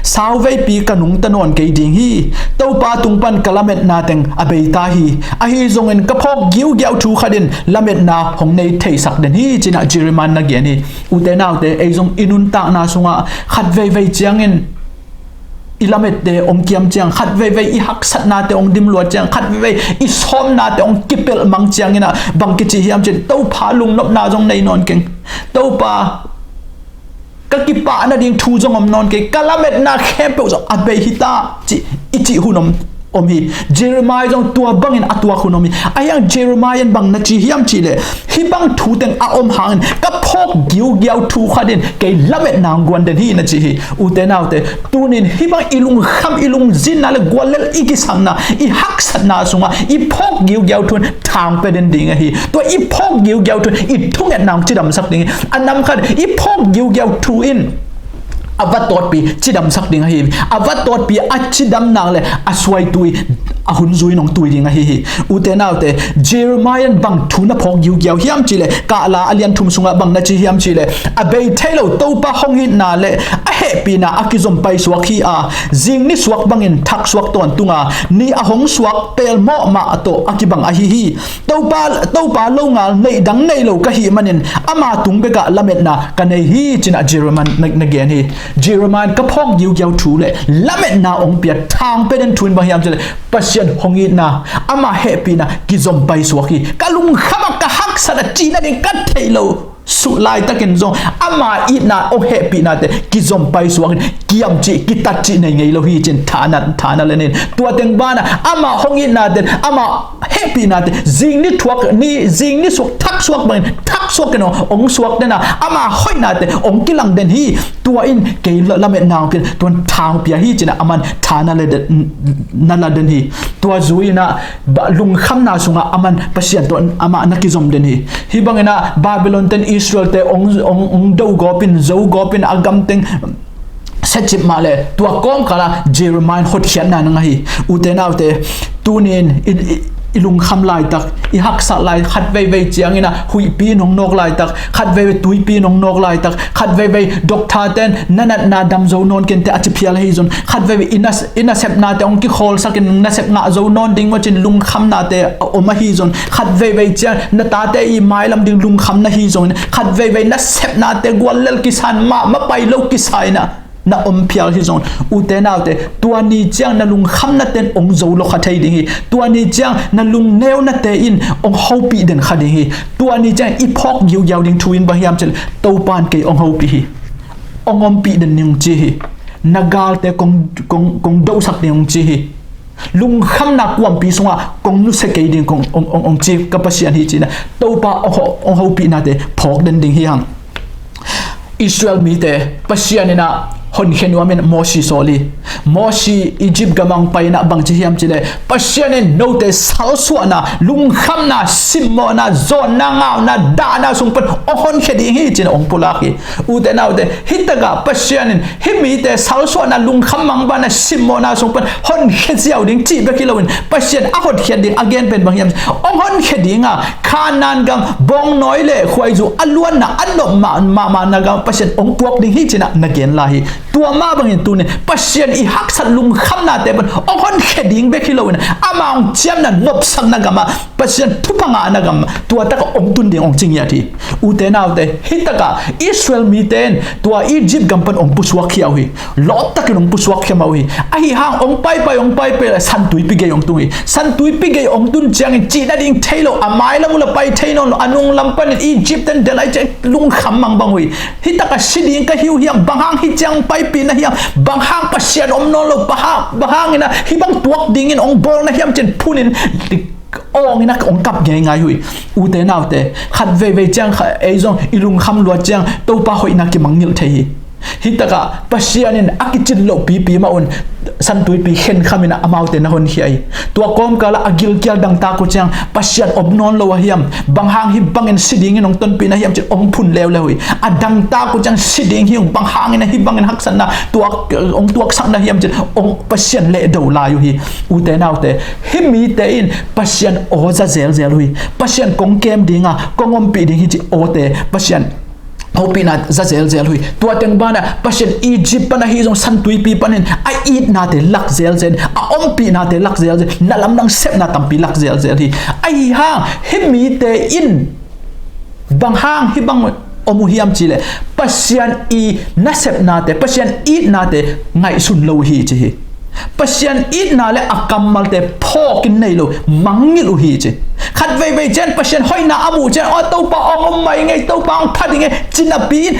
Sauveipi ka nungta nawn kei ding hi. Topa tung pan ka lametna teng a bei ta hi. Ahi zongin ka phawk giugiau thu khat in lametna hong nei theisak den hi ci-in a Jeremiah na gen hi. Ute naute, ei zong i nuntakna sungah khat veivei ciangin i lamette hong kiam ciang, khat veivei i haksatnate hong dimluat ciang, khat veivei i sawmnate hong kipelh mang ciangin a, bang kici hiam cih leh, Topa, lungnopna zong nei nawn keng. Topa, ka kipah nading thu zong om nawn kei, ka lametna khempeuh zong a bei hi ta, ci, i cih hun om, om hi. Jeremiah zong tua bangin a tuak hun om hi. Ahi hang Jeremiah in bang na ci hiam cih leh, hih bang thu teng a om hangin ka phawk giugiau thu khat in kei lametna hong guan den hi, na ci hi. Ute naute, tuni-in hih bang i lungkham, i lungzinna le guallel, i kisangna, i haksatna sungah i phawk giugiau thu in tha hong pia den ding ahi. Tua i phawk giugiau thu in i thungetna hong cidamsak ding hi. A nam khat i phawk giugiau thu in a va tawtpi cidamsak ding ahi hi. A va tawtpi a cidam nak leh a suai tui, a hun zui in hong tui ding ahi hi. Ute naute, Jeremiah in bang thu na phawk giugiau hiam cih leh, Kahla a lian thum sungah bang na ci hiam cih leh, a bei thei lo Topa hong itna le a hehpihna a kizom paisuak hi a, zing nisuak bangin thaksuak tawntung a, ni a hong suak pelmawh mah tawh a kibang ahi hi. Topa, Topa longal neih dang nei lo ka hih manin ama tung bekah lametna ka nei hi, ci-in a Jeremiah na, na gen hi. Jeremiah in ka phawk giugiau thu le lametna hong pia, tha hong pia den thu in bang hiam cih leh, Pasian hong itna, ama hehpihna kizom paisuak hi. Ka lungkham a, ka haksat a, cih nading ka theih loh suh laitakin zong ama itna, hong hehpihnate kizom paisuak in, kiam cih, kitat cih nei ngei lo hi, ci-in tha na, tha na len in. Tua teng banah ama hong itnate, ama hehpihnate zing nisuak, ni, zing nisuak, thaksuak bangin thaksuak in hong, hong suak den a, ama hoihnate hong kilang den hi. Tua in kei la, lametna hong pia, tua in tha hong pia hi, ci-in a aman tha na le den, na la den hi. Tua zui-in a, ba, lungkhamna sungah aman Pasian tawh amah na kizom den hi. Hih bangin a Babylon-te in Israel-te hong, hong, hong do gawp in, zo gawp in, a gam teng siacip mah leh tua kawmkal ah Jeremiah in hotkhiatna na ngah hi. Ute naute, tuni-in i, i, i lungkham laitak, i haksat lai, khat veivei ciangin a huihpi in hong nawk laitak, khat veivei tuipi in hong nawk laitak, khat veivei doctor-te in na natna dam zo nawn kente a ci phial ahi zong, khat veivei i na, i nasepnate hong kikhawlsak in nasep ngah zo nawn ding maw ci-in lungkhamnate a om ahi zong, khat veivei ciang na tate i mailam ding lungkham na hi zongin, khat veivei nasepnate guallel kisa in, mah mapai lo kisa in a na om phial hi zong, ute naute, tua ni ciang na lungkhamnate in hong zo lo kha thei ding hi. Tua ni ciang na lungneunate in hong hopih den kha ding hi. Tua ni ciang i phawk giugiau ding thu in bang hiam cih leh, Topa in kei hong hopih hi. Hong ompih den ning hong ci hi. Na galte kong, kong, kong dohsak ding hong ci hi. Lungkhamna kuampi sungah kong nusia kei ding kong, hong, hong, hong ci ka Pasian hi, ci-in a Topa hong ho-, hong hopihnate phawk den ding hi hang. Israel mite Pasian in a honkhia nuam in Mosi sawl hi. Mosi Egypt gam ah hong pai in ah bangci hiam cih leh, Pasian in note salsuahna, lungkhamna, simmawhna, zawnna, ngauna, dahna sung pan hong honkhia ding hi ci-in hong pulak hi. Ute naute, hih takah Pasian in hih mite salsuahna, lungkham mangbana, simmawhna sung pan honkhia ziau ding cih bek hi loin, Pasian a hotkhiat ding a gen pen bang hiam, hong honkhia ding a, Kanaan gam, bawngnawi le khuaizu a luanna, a nop mah, mahmahna gam Pasian hong puak ding hi ci-in ah na gen lai hi. Tua mah bangin tuni-in Pasian i haksat lungkhamnate pan hong honkhia ding bek hi loin, ama hong ciamna, nopsakna gam ah, Pasian thupha ngahna gam ah, tua takah hong tun ding hong ci ngiat hi. Ute naute, hih takah Israel mite in tua Egypt gam pan hong pusuakkhia uh hi. Lawptakin hong pusuakkhia mah uh hi. Ahi hang hong paipai, hong paipai le San Tuipi gei hong tung hi. San Tuipi gei hong tun ciangin cihna ding thei lo, a mailam uh la pai thei nawn lo, a nunglam panin Egypt-te in delh lai ciang lungkham mangbang uh hi. Hih takah si ding ka hi uh hiam, bang hang hih ciang paipih na hiam, bang hang Pasian om nawn lo, bang hang, bang hangin ah hih bang tuak dingin hong bawl na hiam ci-in phunin awngin ah hong kap ngeingai uh hi. Ute naute, khat veivei ciang kha-, ei zong i lungkham luat ciang Topa hoihna kimangngilh thei hi. Hih takah Pasian in a kicin loh pipi mah un San Tuipi khenkhamin ah amaute na honkhia hi. Tua kawmkal ah a gilkial dangtak uh ciang Pasian om nawn lo a hiam, bang hang hih bangin si dingin hong tonpih na hiam ci-in hong phun leuleu hi. A dangtak uh ciang si ding hi ung, bang hangin ah hih bangin haksatna tuak, hong tuaksak na hiam ci-in hong Pasian lehdo lai uh hi. Ute naute, hih mite in Pasian aw za zelzel uh hi. Pasian kong kem ding a, kong ompih ding hi cih awte Pasian hopihna za zelzel uh hi. Tua teng banah Pasian Egypt pan ahi zong San Tuipi panin a itnate lak zelzel, a ompihnate lak zelzel, na lamdang sepna tampi lak zelzel hi. Ahi hang hih mite in bang hang hih bang om uh hiam cih leh, Pasian i nasepnate, Pasian itnate ngaihsun lo uh hi ci hi. Pasian itna le a kammalte phawkin nei lo, mangngilh uh hi ci. Khat veivei ciang Pasian hoihna a muh ciang, "Aw Topa, hong om mah ing ei, Topa hong phat ing ei," ci napi-in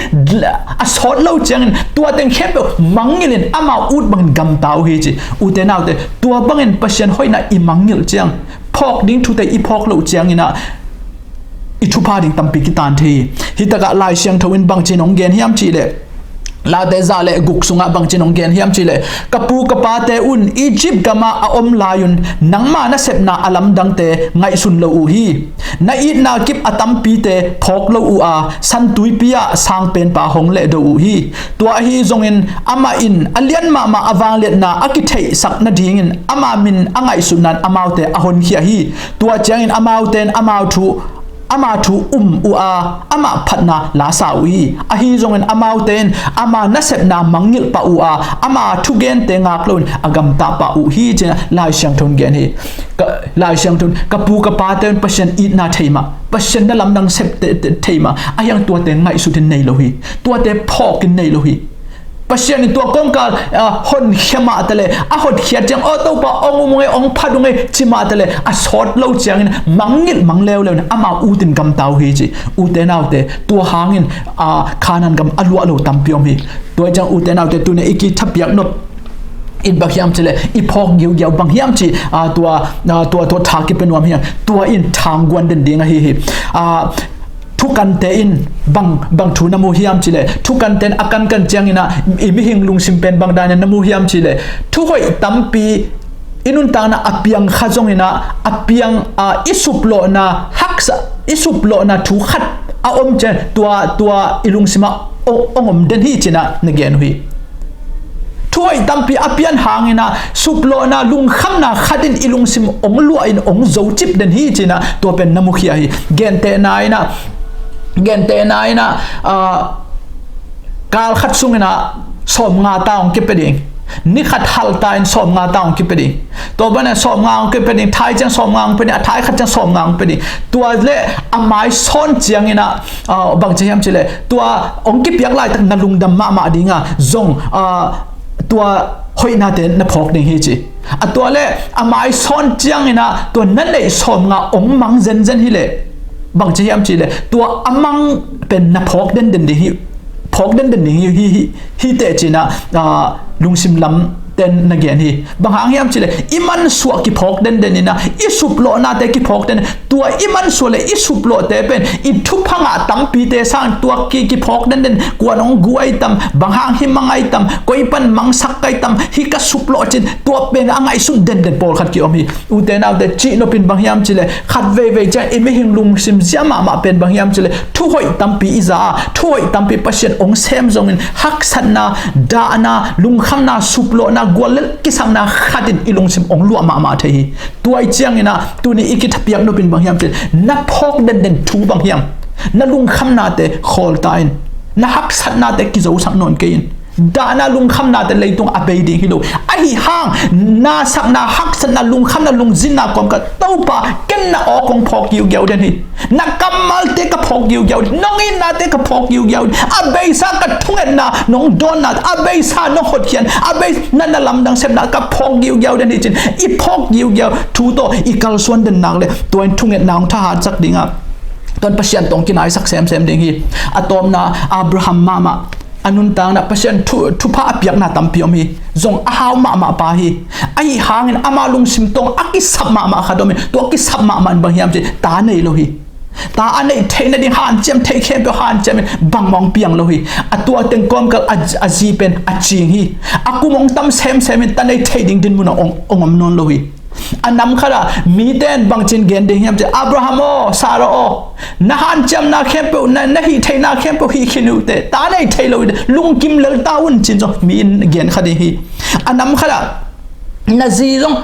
a sawt lo ciangin tua teng khempeuh mangngilhin amau ut bangin gamta uh hi ci. Ute naute, tua bangin Pasian hoihna i mangngilh ciang phawk ding thute i phawk loh ciangin ah i thupha ding tampi kitan thei hi. Hih takah Lai Siangtho in bangci-in hong gen hiam cih leh, Late za le guk sungah bangci-in hong gen hiam cih leh, "Ka pu ka pate un Egypt gamah a om lai-un nangma nasepna a lamdangte ngaihsun lo uh hi. Na itna kip a tampite phawk lo uh a, San Tuipi ah Sangpenpa hong lehdo uh hi. Tua ahi zongin amah in a lian mahmah a vangliatna a kitheihsak nadingin ama min a ngaihsutna in amaute a honkhia hi. Tua ciangin amaute in amau thu, ama thu um uh a, amah phatna lasa uh hi. Ahi zongin amaute in ama nasepna mangngilh pah uh a, ama thugente ngak loin a gamta pah uh hi," ci-in ah Lai Siangtho in gen hi. Ka, Lai Siangtho in, "Ka pu ka pate un Pasian itna thei mah, Pasian na lamdang sep te, te, thei mah, ahi hang tuate ngaihsutin nei lo hi. Tuate phawkin nei lo hi." Pasian in tua kawmkal, ah, honkhia mah ta leh, a hotkhiat ciang, "Aw Topa, hong um ung ei, hong phat ung ei," ci mah ta leh, a sawt lo ciangin mangngilh mang leuleu in amau utin gamta uh hi ci. Ute naute, tua hangin, ah, Kanaan gam a luah lo tampi om hi. Tua hi ciang ute naute, tuni-in i kithapiak nop in bang hiam cih leh, i phawk giugiau bang hiam cih, ah, tua, ah, tua, tua tha kipia nuam hi hang. Tua in thangguan den ding ahi hi. Ah, thukante in bang, bang thu na mu hiam cih leh, thukante in a kankan ciangin ah i mihing lungsim pen bang danin na mu hiam cih leh, thuhoih tampi i nuntakna a piang kha zongin ah, a piang, ah, i suplawhna haksa, i suplawhna thu khat a om ciang tua, tua i lungsim ah hong, hong om den hi ci-in ah na gen uh hi. Thuhoih tampi a pian hangin ah suplawhna, lungkhamna khat in i lungsim hong luah in hong zocip den hi ci-in ah tua pen na mukhia hi. Gentehna in ah, gentehna in ah, ah, kal khat sungin ah sawmnga ta hong kipia ding. Ni khat halta in sawmnga ta hong kipia ding. Tua banah sawmnga hong kipia ding, thai ciang sawmnga hong pia ding, a thai khat ciang sawmnga hong pia ding. Tua le a mai sawn ciangin ah, ah, bang ci hiam cih leh, tua hong kipiak laitak na lungdam mahmah ding a, zong, ah, tua hoihnate na phawk ding hi ci. A tua le a mai sawn ciangin ah tua na neih sawmnga hong mang zenzen hi leh, bang ci hiam cih leh, tua a mang pen na phawk denden ding hi, phawk denden ding hi, hi, hi, hi teh ci-in ah, ah, lungsim lam ten na gen hi. Bang hang hiam cih leh i mansuah kiphawk denden in ah, i suplawhnate kiphawk denden. Tua i mansuah le i suplawhte pen i thupha ngah tampite sang tua ki, kiphawk denden. Kuan hong gu ai tam, bang hang hih mang ai tam, koi pan mangsak ai tam, hih ka suplawh cin, tua pen a ngaihsut denden pawlkhat kiom hi. Ute naute, cihnopin bang hiam cih leh, khat veivei ciang i mihing lungsim zia mahmah pen bang hiam cih leh, thuhoih tampi i za a, thuhoih tampi Pasian hong sem zongin, haksatna, dahna, lungkhamna, suplawhna, guallel kisakna khatin i lungsim hong luah mahmah thei hi. Tua i ciangin ah, tuni i kithapiak nopin bang hiam cih leh, na phawk denden thu bang hiam, na lungkhamnate khawl ta in, na haksatnate kizosak nawn kei in. Dahna lungkhamnate leitung a bei ding hi lo. Ahi hang, nasakna, haksatna, lungkhamna, lungzinna kawmkal, Topa, ken na aw kong phawk giugiau den hi. Na kammalte ka phawk giugiau den, nong itnate ka phawk giugiau den. A beisa ka thungetna, nong dawnna, a beisa nong hotkhiat, a beisa na lamdang sepna ka phawk giugiau den hi cin. I phawk giugiau thu tawh i kalsuan den nak le, tua in thungetna hong thahatsak ding a, tua in Pasian tawh hong kinaisak semsem ding hi. A tawpna, Abraham mahmah. A nuntakna Pasian thu, thupha a piakna tampi om hi. Zong a hau mahmah pa hi. Ahi hangin ama lungsim tawh a kisap mahmah khat om hi. Tua a kisap mahmah in bang hiam cih leh, ta nei lo hi. Ta a neih theih nading hanciam theih khempeuh hanciam in bangmah hong piang lo hi. A tua teng kawmkal a, a zi pen a cing hi. A kum hong tam semsem in ta nei theih ding dinmun ah hong, hong om nawn lo hi. A nam khat ah mite in bangci in gen ding hiam cih leh, Abraham aw, Sarah aw, na hanciamna khempeuh, na, na hih theihna khempeuh hih khin uh teh, ta nei thei lo hi, lungkim lel ta un, ci-in zong mi in gen kha ding hi. A nam khat ah na zi zong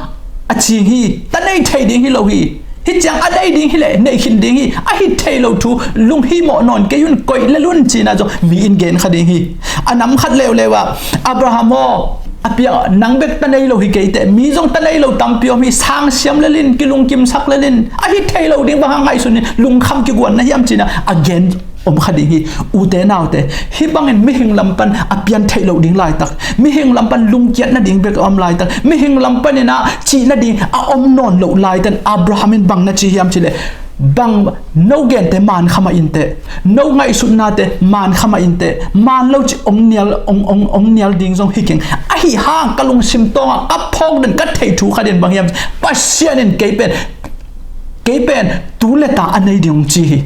a cing hi, ta nei thei ding hi lo hi. Hih ciang a nei ding hi leh nei khin ding hi, a hih thei lo thu lunghimawh nawn kei un, koih lel un, ci-in ah zong mi in gen kha ding hi. A nam khat leuleu ah, Abraham aw, a piang nang bek ta nei lo hi kei teh, mi zong ta nei lo tampi om hi, sangsiam lel in, kilungkimsak lel in, a hih thei lo ding bang hang ngaihsun in, lungkham kiguan na hiam, ci-in ah a gen om kha ding hi. Ute naute, hih bangin mihing lam pan a pian theih loh ding laitak, mihing lam pan lungkiat nading bek a om laitak, mihing lam panin ah cih nading a om nawn loh laitak, Abraham in bang na ci hiam cih leh, bang no gente man kha mah in teh, no ngaihsutnate man kha mah in teh, man lo cih hong nial, hong, hong, hong nial ding zong hi keng. Ahi hang ka lungsim tawngah ka phawk den, ka theih thu khat in bang hiam, Pasian in kei pen, kei pen tu le ta a nei ding hong ci hi.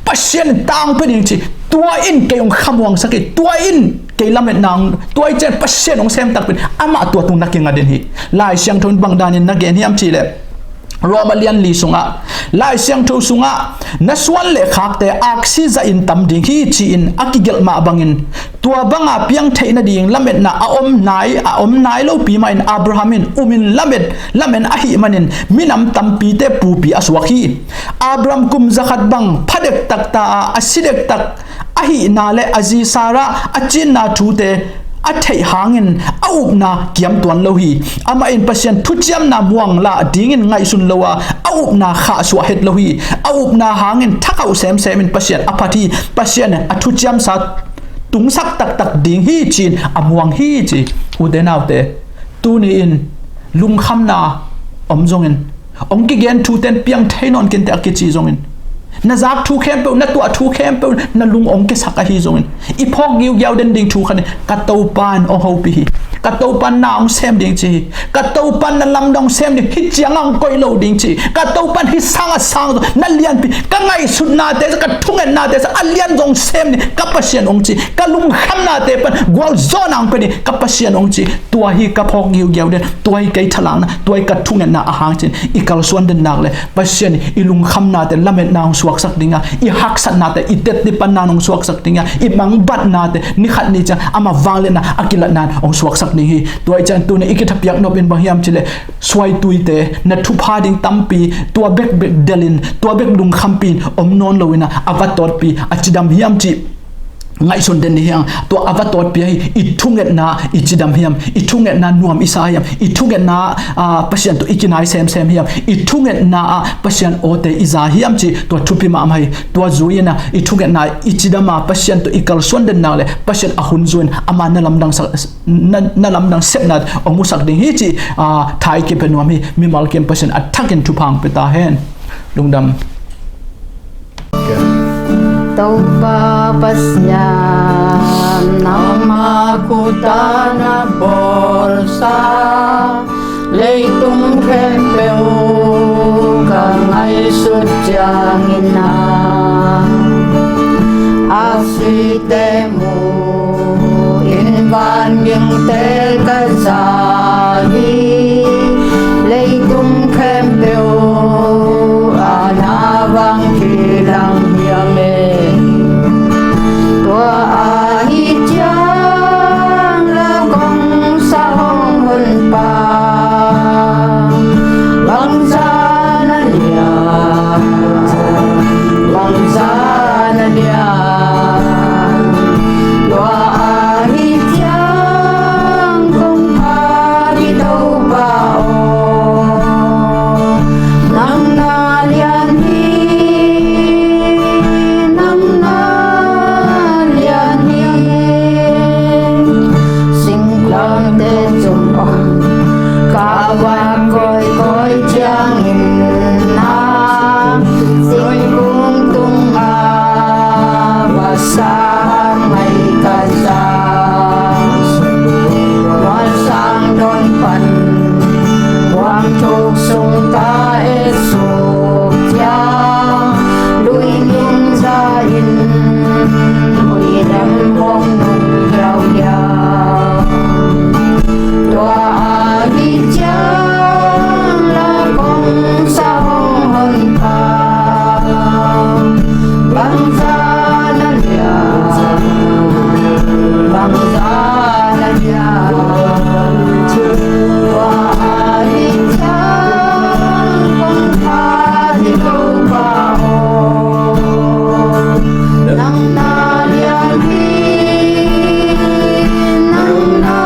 Pasian in ta hong pia ding ci. Tua in kei hong khamuangsak hi. Tua in kei lametna hong, tua i ciang Pasian hong sem takpi in amah tua tung na kinga den hi. Lai Siangtho in bang danin na gen hiam cih leh, Roma lian li sungah, Lai Siangtho sungah, na suan le khakte aksi zahin tam ding hi, ci-in a kigelh mah bangin, tua banga piang theih nading lametna a om nai, a om nai lopi mahin Abraham in umin lamet, lamen ahih manin minam tampite pupi a suak hi. Abraham kum zakhat bang pha dektak ta a, a si dektak ahihna le a zi Sarah a cinna thute a theih hangin a upna kiam tuan lo hi. Amah in Pasian thuciamna muang lah dingin ngaihsun lo a, a upna khahsuah het lo hi. A upna hangin thakhauh semsem in Pasian a phat hi. Pasian a thuciamsa tungsak taktak ding hi, ci-in a muang hi, ci. Ute naute, tuni in lungkhamna om zongin, hong kigen thute in piang thei nawn kei in teh a kici zongin, na zak thu khempeuh, na tuah thu khempeuh, na lung hong kisak ahi zongin, i phawk giugiau den ding thu khat in, ka Topa in hong hopih hi. Ka Topa in na hong sem ding ci hi. Ka Topa in na lamdang hong sem ding, hih ciang hong koih lo ding ci hi. Ka Topa in hih sang a sang zong, na lianpi, ka ngaihsutnate, ka thungetnate sang a lian zong sem ding ka Pasian hong ci. Ka lungkhamnate pan gualzawhna hong pia ding ka Pasian hong ci. Tua hi ka phawk giugiau den, tua hi kei thalakna, tua hi ka thungetna a hang ci-in i kalsuan den nak le, Pasian i lungkhamnate lametna hong suaksak ding a, i haksatnate i tetli panna hong suaksak ding a, i mangbatnate ni khat ni ciang amah vangliatna a kilatna hong suaksak ding hi. Tua i ciang tuni i kithapiak nop in bang hiam cih leh, suaituite, na thupha ding tampi, tua bekbek delin, tua bek lungkhampi in om nawn lo in a, a va tawtpi a cidam hiam cih ngaihsun den ni hiang. Tua a va tawtpi ahi, i thungetna i cidam hiam, i thungetna nuam i sa hiam, i thungetna, ah, Pasian tawh i kinai semsem hiam, i thungetna ah Pasian awte i za hiam cih tua thupi mahmah hi. Tua zui in a, i thungetna i cidam a, Pasian tawh i kalsuan den nak le, Pasian a hun zui in ama na lamdang sak, na, na lamdang sepna hong musak ding hi cih, ah, tha i kipia nuam hi. Mimal kim Pasian a thakin thupha hong pia ta hen. Lungdam. Topa Pasian, nangma A khut a na bawlsa leitung khempeuh ka ngaihsut ciangin a, a site mu in vangingte ka za hi. Leitung khempeuh a na vang kilang hiam e? Tua ahi ciang la kong sa hong honpa, bangzah na lian, bangzah na lian. Tua ahi ciang kong phat hi Topa aw, nang na lian hi, nang na lian hi. Singlamteh cung, oh, ka va kawikawi ciangin na, singkung tungah va sa hang mai ka za. Mual sang dawn pan muang thuk sung ka et suk ciang, lui ningza in huih lem hong nung hiauhiau. Tua ahi ciang la kong sa hong honpa, bangzah na lian, bangzah na lian. Tua ahi ciang kong phat hi Topa aw, nang na lian hi, nang na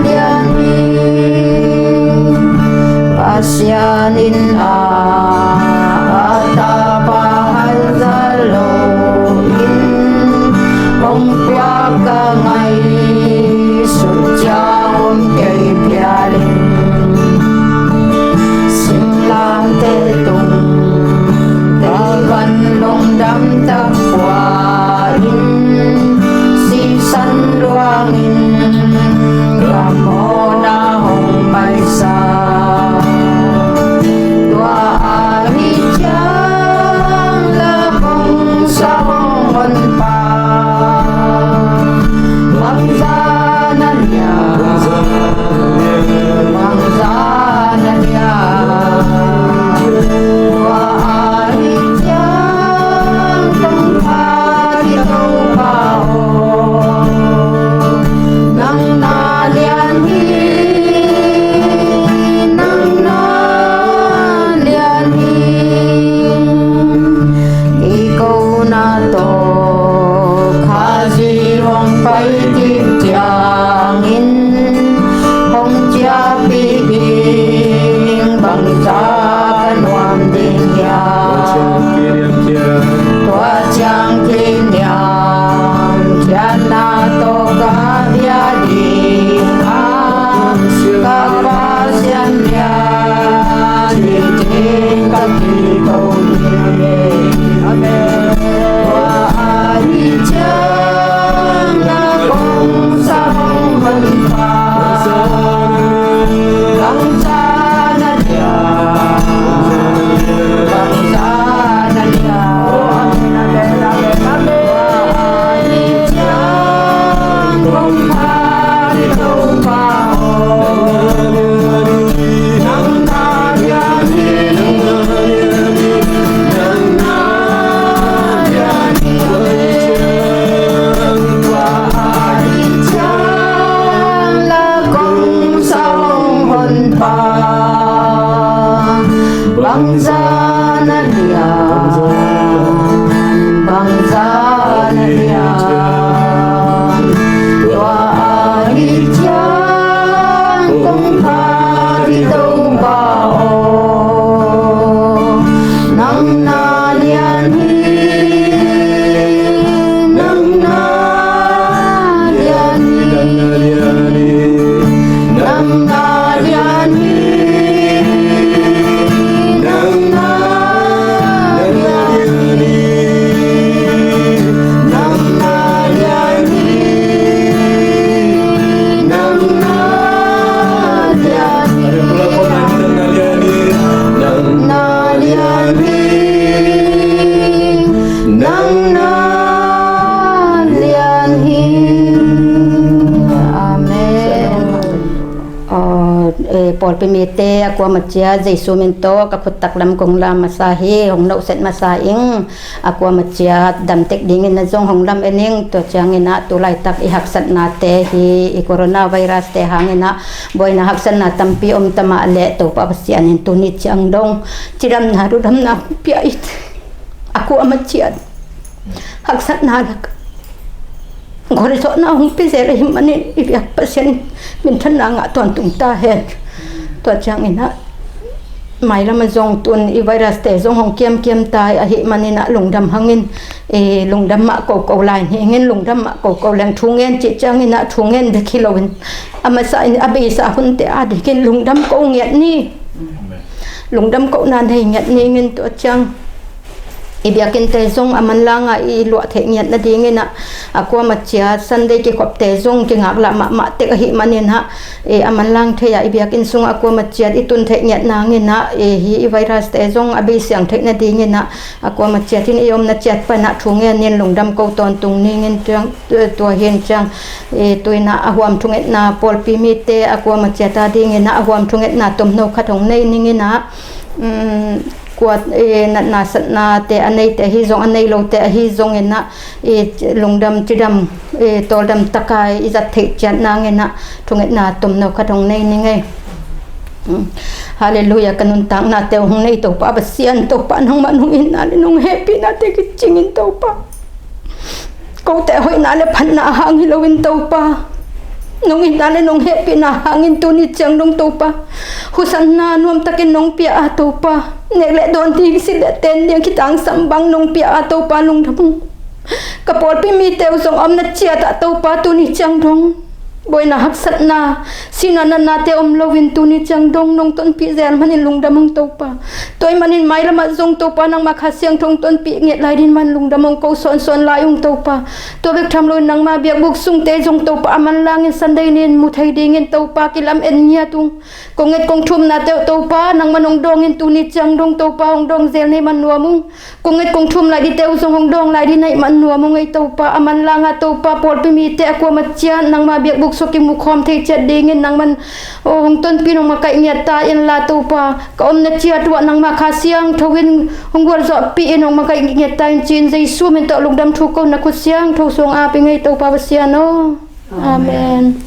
lian hi. Pasian in a, a tapa halzat lo in hong piak ka ngaihsut ciang om kei phial in, singlamteh tung teivan lungdam tak pua in, sisan luang in ka mawhna hong paisa. Tua ahi ciang la kong sa hong honpa, bangzah na lian, bangzah na lian. Tua ahi ciang kong phat hi Topa aw, nang na lian hi, nang na lian hi. I kona tawh Khazih hong pai kik ciangin hong ciahpih ding pawlpi mite a kuama ciat Jesu min tawh ka khut taklam kong la masa hi, hong nohset masa ing. A kuama ciat damtek dingin na zong hong lam en ing. Tua ciangin ah tu laitak i haksatnate hi, i coronavirus te hangin ah buaina haksatna tampi om ta mah leh Topa Pasian in tuni ciang dong cidamna, ludamna hong pia it. A kuama ciat haksatna lak gualzawhna hong pia zel ahih manin i biak Pasian minthanna ngah tawntung ta hen. Tua ciangin ah mailam ah zong tun i virus te zong hong kiamkiam ta ahih manin ah lungdam hangin, eh, lungdam mah koko lai ning in, lungdam mah koko leng thu ngen cih ciangin ah thu ngen bek hi loin a masa in a beisa hunte a dingin lungdam ko ngiat ni. Lungdam kohna nei ngiat ning in. Tua ciang i biakinnte zong a manlang ah i luah theih ngiat nadingin ah a kuama ciat Sunday kikhopte zong kingaklah mahmah tek ahih manin ah, eh, a manlang thei ah i biakinn sungah a kuama ciat i tun theih ngiat nangin ah, eh, hi i virus te zong a beisiang theih nadingin ah a kuama ciat in i omna ciat pan ah thu ngen in lungdam ko tawntung ning in. Tua, tua hi in ciang, eh, tu in ah a huam thungetna, pawlpi mite a kuama ciat a dingin ah a huam thungetna tomno khat hong nei ning in ah, um, kua, eh, natna satnate a neite ahi zong, a nei lote ahi zongin ah, eh, lungdam cidam, eh, tawldam taka i zat theih ciat nangin ah thungetna tomno khat hong nei ning ei. Um, Halleluiah, ka nuntaknate hong nei Topa Pasian, Topa nangmah nong itna le nong hehpihnate kicingin Topa. Kote hoihna le phatna hang hi loin Topa, nong itna le nong hehpihna hangin tuni ciang dong Topa, husanna nuamtakin nong pia a Topa, nek le dawn ding, silh le ten ding, khitangsam bang nong pia a Topa, lungdam ung. Ka pawlpi mite uh zong a omna ciat ah Topa tuni ciang dong buaina haksatna, sihna natnate om loin tuni ciang dong nong tonpih zel manin lungdam ung Topa. Tua ahih manin mailam ah zong Topa nangmah Kha Siangtho hong tonpih ngiat lai ding man lungdam ung, ko sawnsawn lai ung Topa. Tua bek tham loin nangmah biakbuk sungte zong Topa a manlangin Sunday ni-in mu thei dingin Topa kilam en ngiat ung. Kong nget kong thumnate uh Topa nangmah nong dawngin tuni ciang dong Topa hong dawng zel na hih man nuam ung. Kong nget kong thum lai dingte uh zong hong dawng lai ding na hih man nuam ung ei Topa. A manlang ah Topa pawlpi mite a kuama ciat nangmah biakbuk sung kimu khawm thei ciat dingin nangman, aw, hong tonpih in hong makaih ngiat ta inla Topa, ka omna ciat uh ah nangmah Kha Siangtho in hong gualzawhpih in hong makaih ngiat ta in ci-in Jesu min tawh lungdam thu ko na khut siangtho sungah ap ing ei Topa Pasian aw. Amen.